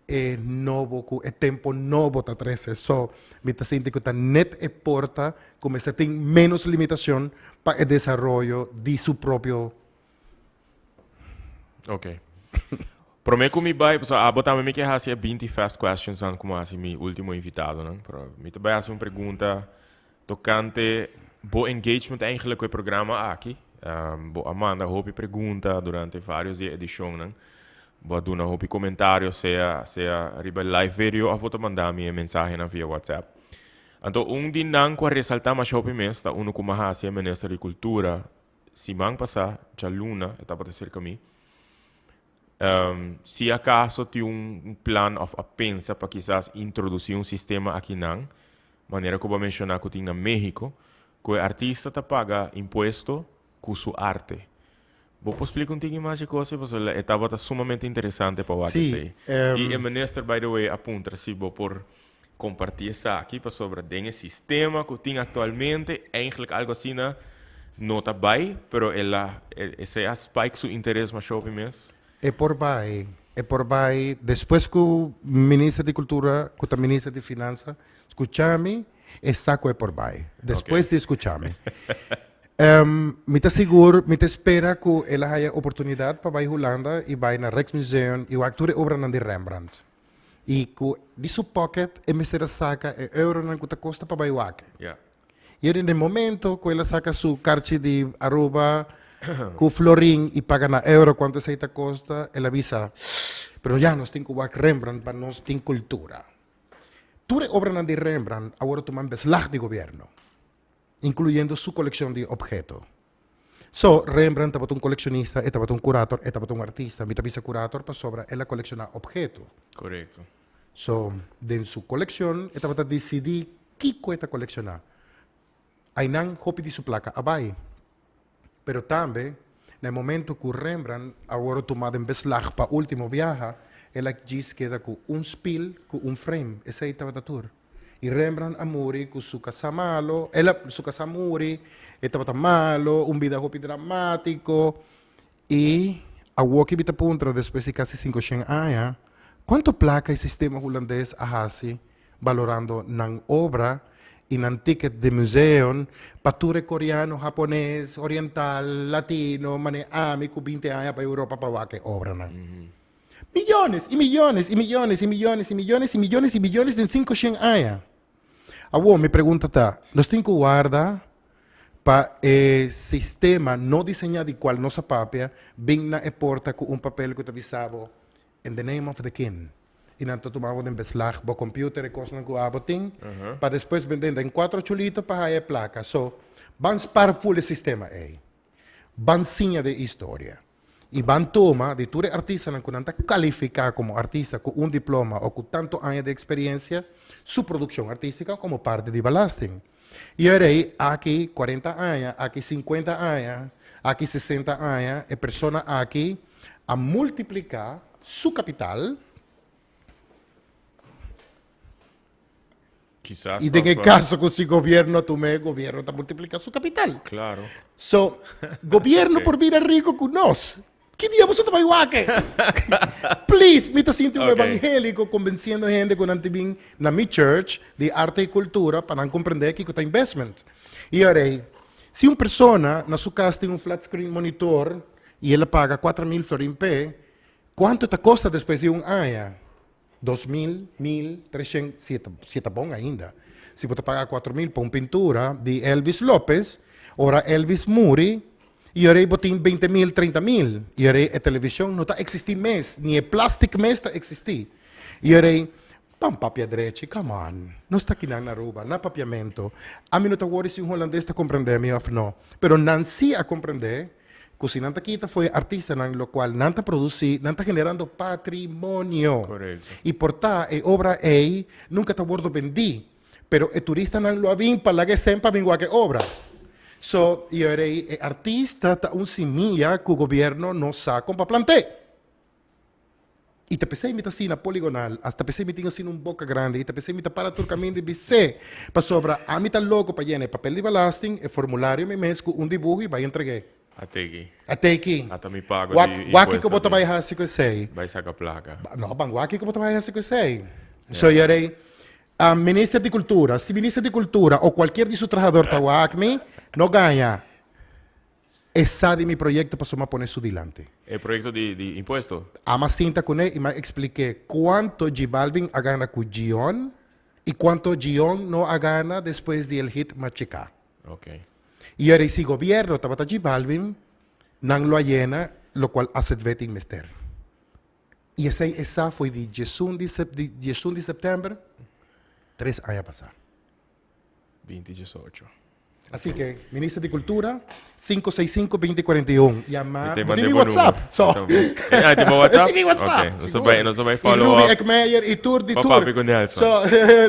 e nobo ku e tempo nobo ta trese. So, mi ta sinti ku ta net e porta ku mester tin menos limitacion pa e desaroyo di su propio. Ok. Promé ku mi bai, pasobra abo tambe mi ke hasi e binti fast questions nan ku mi a hasi mi último invitadonan. Pero mi ta bai hasi un pregunta tokante bo engagement eigenlijk ku e programa aki. Bo a manda hopi pregunta durante vários di e edishonnan. Bo a duna hopi komentario, sea sea riba e live video òf bo ta manda mi e mensahenan via WhatsApp. Anto un di nan ku a resaltá masha hopi mes ta unu ku mi a hasi e minister di Kultura Siman pasá, djaluna, e tabata serka mi. Si akaso tin un plan òf a pensa pa kisas introdusí un sistema akinan, manera ku bo a menshoná ku tin na México, ku e artista ta paga impuesto ku su arte. Bo por splika un tiki mas e kos ei? Pasobra e tabata sumamente interesante pa wak esei. I e minister, by the way, a puntra si bo por Comparti esaki pasobra den e sistema cu tin actualmente eigenlijk algo asina no ta bay, pero el a esey a spike su interes masha hopi mes. E por bay, e por bay despues cu Minister di Cultura cu ta Minister di Finansa scucha mi, e sa cu e por bay, despues di scucha mi. Mi ta sigur, mi ta spera cu el a haya oportunidad pa bay Hulanda y bay na Rijksmuseum y wak tur e obranan di Rembrandt. I ku di su pocket e mester a saka e euronan ku ta kosta pa bai wak. I ora den momento ku el a saka su karchi di Aruba ku florin i paga na euro kuantu esei ta kosta, el a bisa, Pero ya nos tin ku wak Rembrandt pa nos tin kultura. Tur e obranan di Rembrandt a wòrdu tuma en beslag di gobièrnu, inkluyendo su kolekshon di opheto. So, Rembrandt tabata un kolekshonista, e tabata un kurator, e tabata un artista. Mi ta bisa kurator pasobra el a kolekshoná opheto. Korekto. So, den su kolekshon e tabata disidí kiko e ta kolekshoná. Ainan hopi di su plaka a bai. Pero tambe, na e momento ku Rembrandt a wòrdu tumá den beslag pa último biaha, el a djis keda ku un spil ku un frame. Esei tabata tur. I Rembrandt a muri ku su kasá malo, el a, su kasá muri, e tabata malo, un bida hopi dramátiko. I awor ki mi ta puntra despues di kasi sinkoshen aña, kuantu plaka e sistema hulandes a hasi balorando nan obra i nan ticket di museon pa tur e koreano, hapones, oriental, latino, manera ami ku binti aña bai Europa pa wak e obranan? Millones y millones y millones y millones y millones y millones y millones den 500 aña. Awor, mi pregunta ta, nos tin ku warda pa e sistema no diseñá di kual nos a papia bin na e porta ku un papel ku ta bisa bo, In the name of the king. Y nan ta tuma bo den beslag, bo computer e cosnan cu abo tin, pa despues bende den cuatro chulito pa haya e placa. So, ban spar full e sistema ey. Ban siña den historia. Y ban tuma di tur e artistanan cu nan ta califica como artista cu un diploma o cu tanto aña di experiencia, su produccion artistica como parti di belasting. Y ora ey, aki cuarenta aña, aki cincuenta aña, aki sesenta aña, e persona aki a multiplica su capital. Kisas Y den e caso cu si gobierno a tuma e, gobierno ta multiplica su capital. Claro. So, gobierno por bira rico cu nos. Ki dia boso ta bai wak? Please, mi ta sinti un evangélico convenciendo hende cu nan ta bin na mi church di arte y cultura pa nan comprende kico ta investment. Y ora ei, si un persona na su cas tin un flat screen monitor y el a paga 4000 florin p'e, cuanto ta costa despues di un aña? 2000, mil, treshen, si e ta, si e ta bon ainda. Si bo ta paga 4000 pa un pintura di Elvis Lopez, ora Elvis muri, y ora bo tin 20 mil, 30 mil. Y ora e television no ta existi mes, ni e plastic mes ta existi. Y ora ban papia drechi, come on. Nos ta kinan na Aruba, na papiamento. Ami no ta worry si un holandes ta comprende mi of no, pero nan si a comprende. Cu si nan ta kita fo'i artistanan locual nan ta produci, nan ta generando patrimonio. Correcto. Y por ta e obra ey nunca ta wordo bendi, pero e turistanan lo a bin pa laga e cen pa bin wak e obra. So, y ora ey e artista ta un similla cu gobierno no sa con pa plant'e. I ta p'esei mi ta asina poligonal, hasta p'esei mi tin asina un boka grandi, i ta p'esei mi ta para tur kaminda i bis'é, pasobra ami ta loko pa yena e papel di belasting, e formulario mi mes ku un dibuho i bai entreg'é. A teki. A teki. Ata mi pago Wak, di wak kiko impuesto bo ta di. bai hasi ku esei? Bai saka plaka. No, ban wak kiko bo ta bai hasi ku esei. So yere, a minister di kultura, si minister di kultura o kualkier di su trahador ta wak mi, no gaña. E sa di mi proyecto pasobra m'a pone su dilanti. E proyecto di di impuesto? A m'a sinta cune y m'a explique cuanto J Balvin a gana cu Gion y cuanto Gion no a gana despues di el hit Machica. Ok. Y ora si gobierno tabata J Balvin, nan lo a yena locual AZV tin mester. Y esey e sa foi di diesun di di diesun di september tres aña pasa. 2018. Así que, Minister di Cultura, 565 2041. Yama. Mi te Bo tin mand'é mi bo WhatsApp. numero. So. Ah, tin bo WhatsApp? Tin mi WhatsApp. Ok, nos sigur. bai, nos bai Y follow Ruby up. Eckmeyer y tur di Pa tur. papia cu Nelson. So,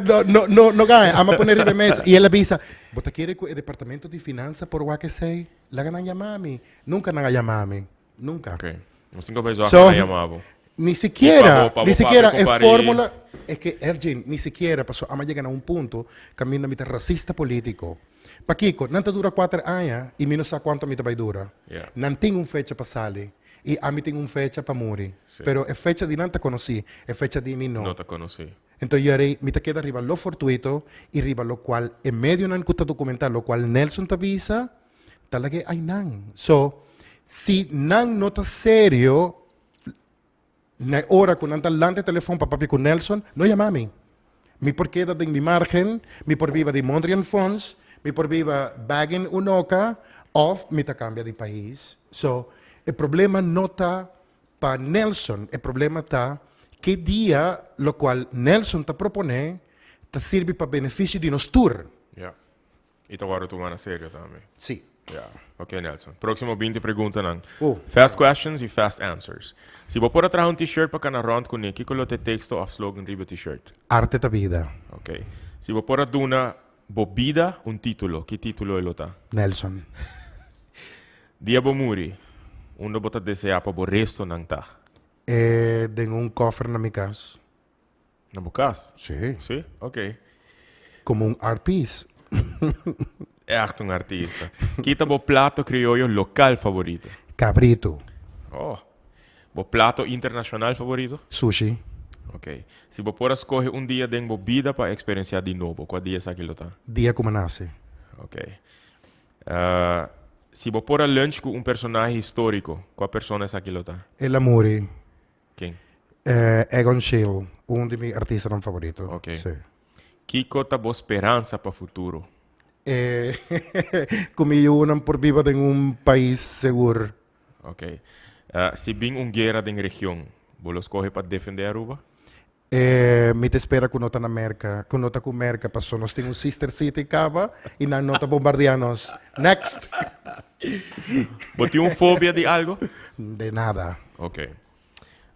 no, no, no, no gana. Ama pone riba e mesa. Y el a bisa, bo ta kere cu e departamento di finanza por wak esey? Laga nan yama mi. Nunca nan a yama mi. Nunca. Ok. Nos tin cu bai zwak So, nan a yama bo. Ni sikiera, Pa bo- pa bo ni sikiera papia e cu pari- formula, es que FJ, ni sikiera, paso ama yega na un punto caminda mi ta racista politico. Pakico? Nan ta dura cuater aña y mi no sa cuanto mi ta bay dura. Yeah. Nan tin un fecha pa sali y ami tin un fecha pa muri. Sí. Pero e fecha di nan ta conoci, e fecha di mi no. No ta conoci. Enton yari mi ta keda riba lo fortuito y riba locual e medionan cu ta documenta locual Nelson ta bisa, ta lag'e aynan. So, si nan no ta serio, Na e ora ku nan ta lanta e telefon pa papia ku Nelson, no yama mi. Mi por keda den mi margen, mi por biba di Mondriaan Fonds, mi por biba bagging Unoca of mi ta kambia di pais. So, e problema no ta pa Nelson, e problema ta ke dia lokual Nelson ta proponé ta sirbi pa benefisio di nos tur. Ja. I ta wòrdu tuma na serio tambe. Sí. Ja. Ok, Nelson. Próximo 20 preguntanan. Oh. Fast questions i fast answers. Si bo por a traha un t-shirt pa kana rònt kuné, kiko lo ta e teksto òf slogan riba e t-shirt? Arte ta bida. Ok. Si bo por a duna bo bida un título, ki título e lo ta? Nelson. Dia bo muri, unda bo ta deseá pa bo restonan ta? E den un kòfer na mi kas. Na bo kas? Sí. Sí? Ok. Como un art piece. Echt un artista. Ki ta bo plato crioyo local favorito? Cabrito. Oh. Bo plato internacional favorito? Sushi. Ok. Si bo por a scoge un dia den bo bida pa experiencia di nobo, cua dia esaki lo ta? Dia cu mi nace. Ok. Uh, si bo por a lunch cu un personahe historico, cua persona esaki lo ta? El a muri. Ken? Egon Schiele, un di mi artistanan favorito. Ok. Sí. Kiko ta bo speransa pa futuro? Ku mi yunan por biba den un pais segur. Ok. Si bin un guera den region, bo lo skohe pa defende Aruba? Eh, mi ta spera ku no ta na Merka, ku no ta ku Merka, paso nos tin un sister city kaba i nan no ta bombardea nos. Next! Bo tin un fobia di algo? De nada. Ok.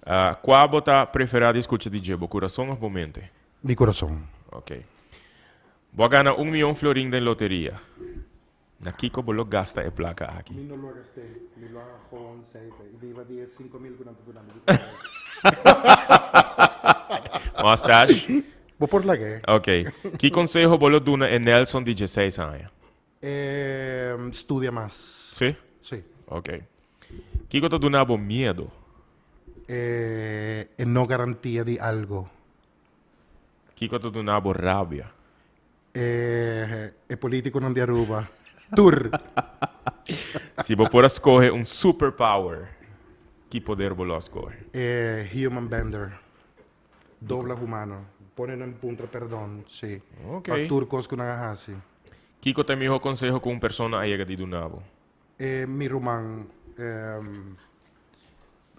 Ah, kua bo ta prefera di skucha di dje, bo kurason of bo mente? Mi kurason. Ok. Bo a gana un mion florin den loteria. Na kiko bo lo gasta e plaka aki? Mi no lo a gast'é. Mi lo a gewoon save i biba di e 5000 ku nan ta duna mi di kada bes. Mustache? Bo por lag'é. Ok. Ki konseho bo lo duna e Nelson di dieseis aña? Studia mas. Sí? Sí. Ok. Kiko ta duna bo miedo? E no garantia di algo. Kiko ta duna bo rabia? E e politiconan di Aruba. Tur. Si bo por a scoge un superpower, ki poder bo lo a scoge? E human bender. Dobla humano. Pone nan puntra perdon, si. Ok. Pa tur cos cu nan a haci. Kico ta e miho conseho cu un persona a yega di duna bo? E mi ruman,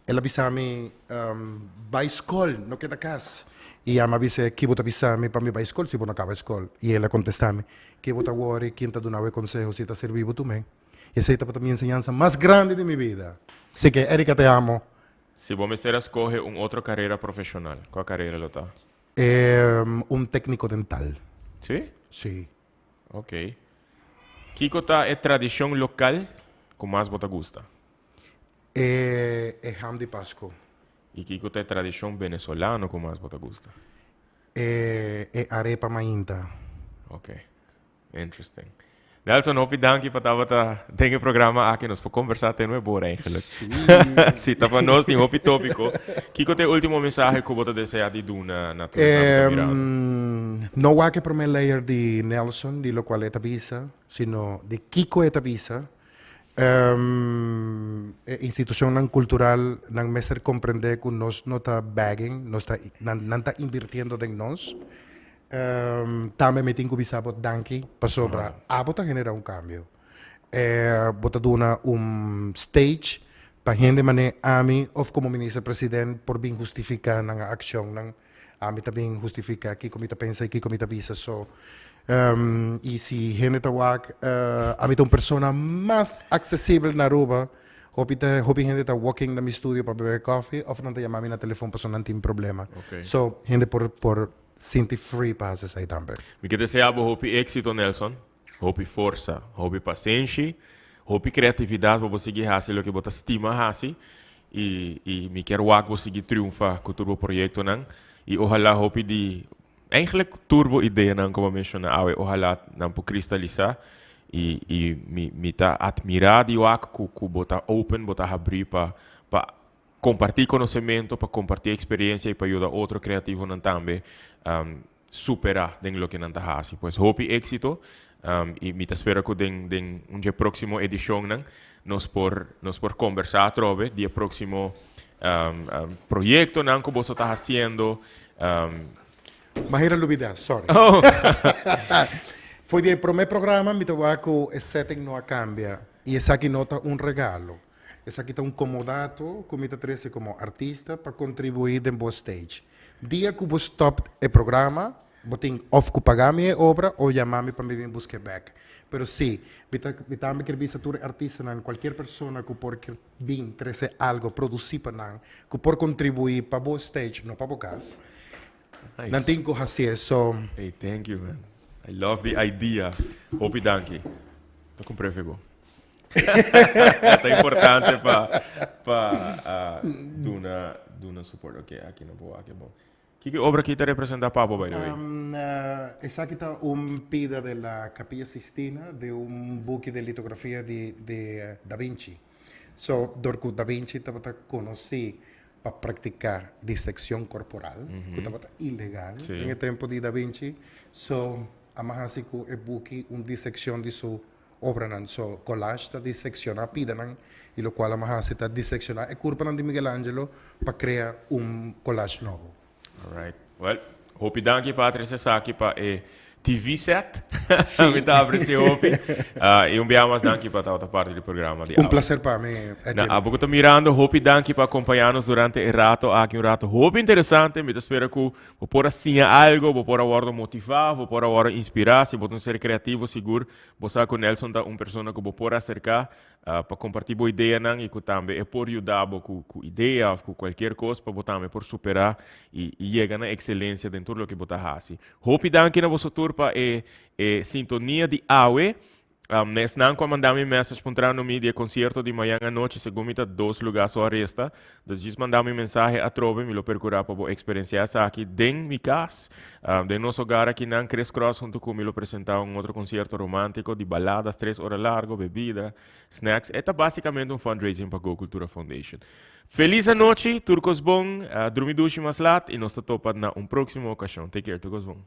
el a bisa mi, Bai skol, no keda kas. I ami a bis'é, Ki bo ta bisa mi pa mi bai skol si bo no kaba skol? I el a kontestá mi, Ke bo ta wòri, ken ta duna bo e konseho si ta sirbi bo tum'é? I esei tabata mi enseñansa mas grandi di mi bida. Si ke, Erika, te amo. Si bo mester a skohe un otro karera profeshonal, kua karera lo ta? Un tékniko dental. Sí? Sí. Ok. Kiko ta e tradishon lokal ku mas bo ta gusta? E e ham di Pasku. I kiko ta e tradishon venezolano ku mas bo ta gusta? E e arepa mainta. Ok. Interesting. Nelson, hopi danki pa tabata den e programa aki. Nos por conversa te nueve ora eigenlijk. Sí. Sí, ta pa nos tin hopi tópico. Kiko ta e último mensahe ku bo ta desea di duna na tur esnan ku ta mirando? No wak e promé layer di Nelson, di lokual e ta bisa, sino di kiko e ta bisa. E institushonnan kultural nan mester komprendé ku nos no ta begging, nos ta nan nan ta invirtiendo den nos. Tambe mi tin ku bisa bo danki pasobra abo ta generá un kambio. Bo ta duna un stage pa hende manera ami òf komo minister president por bin hustifiká nan akshonnan. Ami ta bin hustifiká kiko mi ta pensa i kiko mi ta bisa. So, i si hende ta wak, ami ta un persona mas aksesibel na Aruba. Hopi ta hopi hende ta walk in na mi studio pa bebe kòfi òf nan ta yama mi na telefon pasobra nan tin problema. So, hende por por sinti free pa hasi esei tambe. Mi ke desea bo hopi éxito Nelson, hopi forsa, hopi pasenshi, hopi kreatividat pa bo sigui hasi loke bo ta stima hasi i i mi kier wak bo sigui triunfa ku tur bo proyektonan i ohala hopi di eigenlijk tur bo ideanan ku bo a menshona awe ohala nan por kristalisa i i mi mi ta atmira di wak ku ku bo ta open bo ta habri pa pa Comparti conocemento, pa comparti experiencia y pa yuda otro creativonan tambe supera den loke nan ta haci. Pues hopi exito y mi ta spera cu den den un dje proximo edicionnan nos por nos por conversa atrobe di e proximo proyectonan cu boso ta haciendo. Mahira lubida, sorry. Oh. For di e prome programa mi ta wak cu e setting no a cambia y esaki no ta un regalo. Esaki ta un komodato ku mi ta trese komo artista pa kontribuí den bo stage. Dia ku bo stòp e programa, bo tin òf ku paga mi e obra o yama mi pa mi bin busk'é bèk. Pero sí, mi ta mi tambe kier bisa tur e artistanan, kualkier persona ku por kier bin trese algo, produsí pa nan, ku por kontribuí pa bo stage, no pa bo kas, Nice. nan tin ku hasié. So. Hey, thank you man. I love the idea. Hopi danki. Ta kumpré fe bo. Ta importante pa pa ah, duna duna support. Ok, aki no por wak bon. Kiko e obra aki ta representa pa bo by the way? Um, eh, esaki ta un pida de la Capilla Sistina de un buki de litografia di, di eh, Da Vinci. So, dor ku Da Vinci tabata konosí pa praktiká diseccion korporal, ku tabata ilegal Sí. den e tempo di Da Vinci. So, a mas hasi ku e buki un diseccion di su Obranan so collage ta disecciona pidanan y locual a hasi ta disecciona e curpanan di Michelangelo pa crea un collage nobo. Alright. Well, hopi danki pa trece esaki pa e TV set. Mi ta aprecia hopi. Y un biaha mas danki pa tabata parti di programa di Un awe. placer pa mi, Na Edwin. abo cu ta mirando, hopi danki pa acompaña nos durante e rato aki, un rato hopi interesante. Mi ta spera cu bo por a siña algo, bo por a wordo motiva, bo por a wordo inspira. Si bo ta un ser creativo, sigur bo sa cu Nelson ta un persona cu bo por acerca pa comparti bo ideanan y cu tambe e por yuda bo cu idea of cu cualkier cos pa bo tambe por supera y yega na excelencia den tur loke bo ta haci. Hopi danki na boso tur pa e e sintonia di awe. Na esnan cu a manda mi message puntrando mi di e concierto di mañan anochi, segun mi ta dos lugar so a resta. Dus djis manda mi mensahe atrobe, mi lo percura pa bo experiencia esaki den mi cas, den nos hogar akinan. Chris Cross hunto cu mi lo presenta un otro concierto romantico di baladas tres ora largo, bebida, snacks. E ta basicamente un fundraising pa Go Cultura Foundation. Feliz anochi, tur cos bon, drumi dushi mas laat y nos ta topa na un proximo ocasion. Take care, tur cos bon.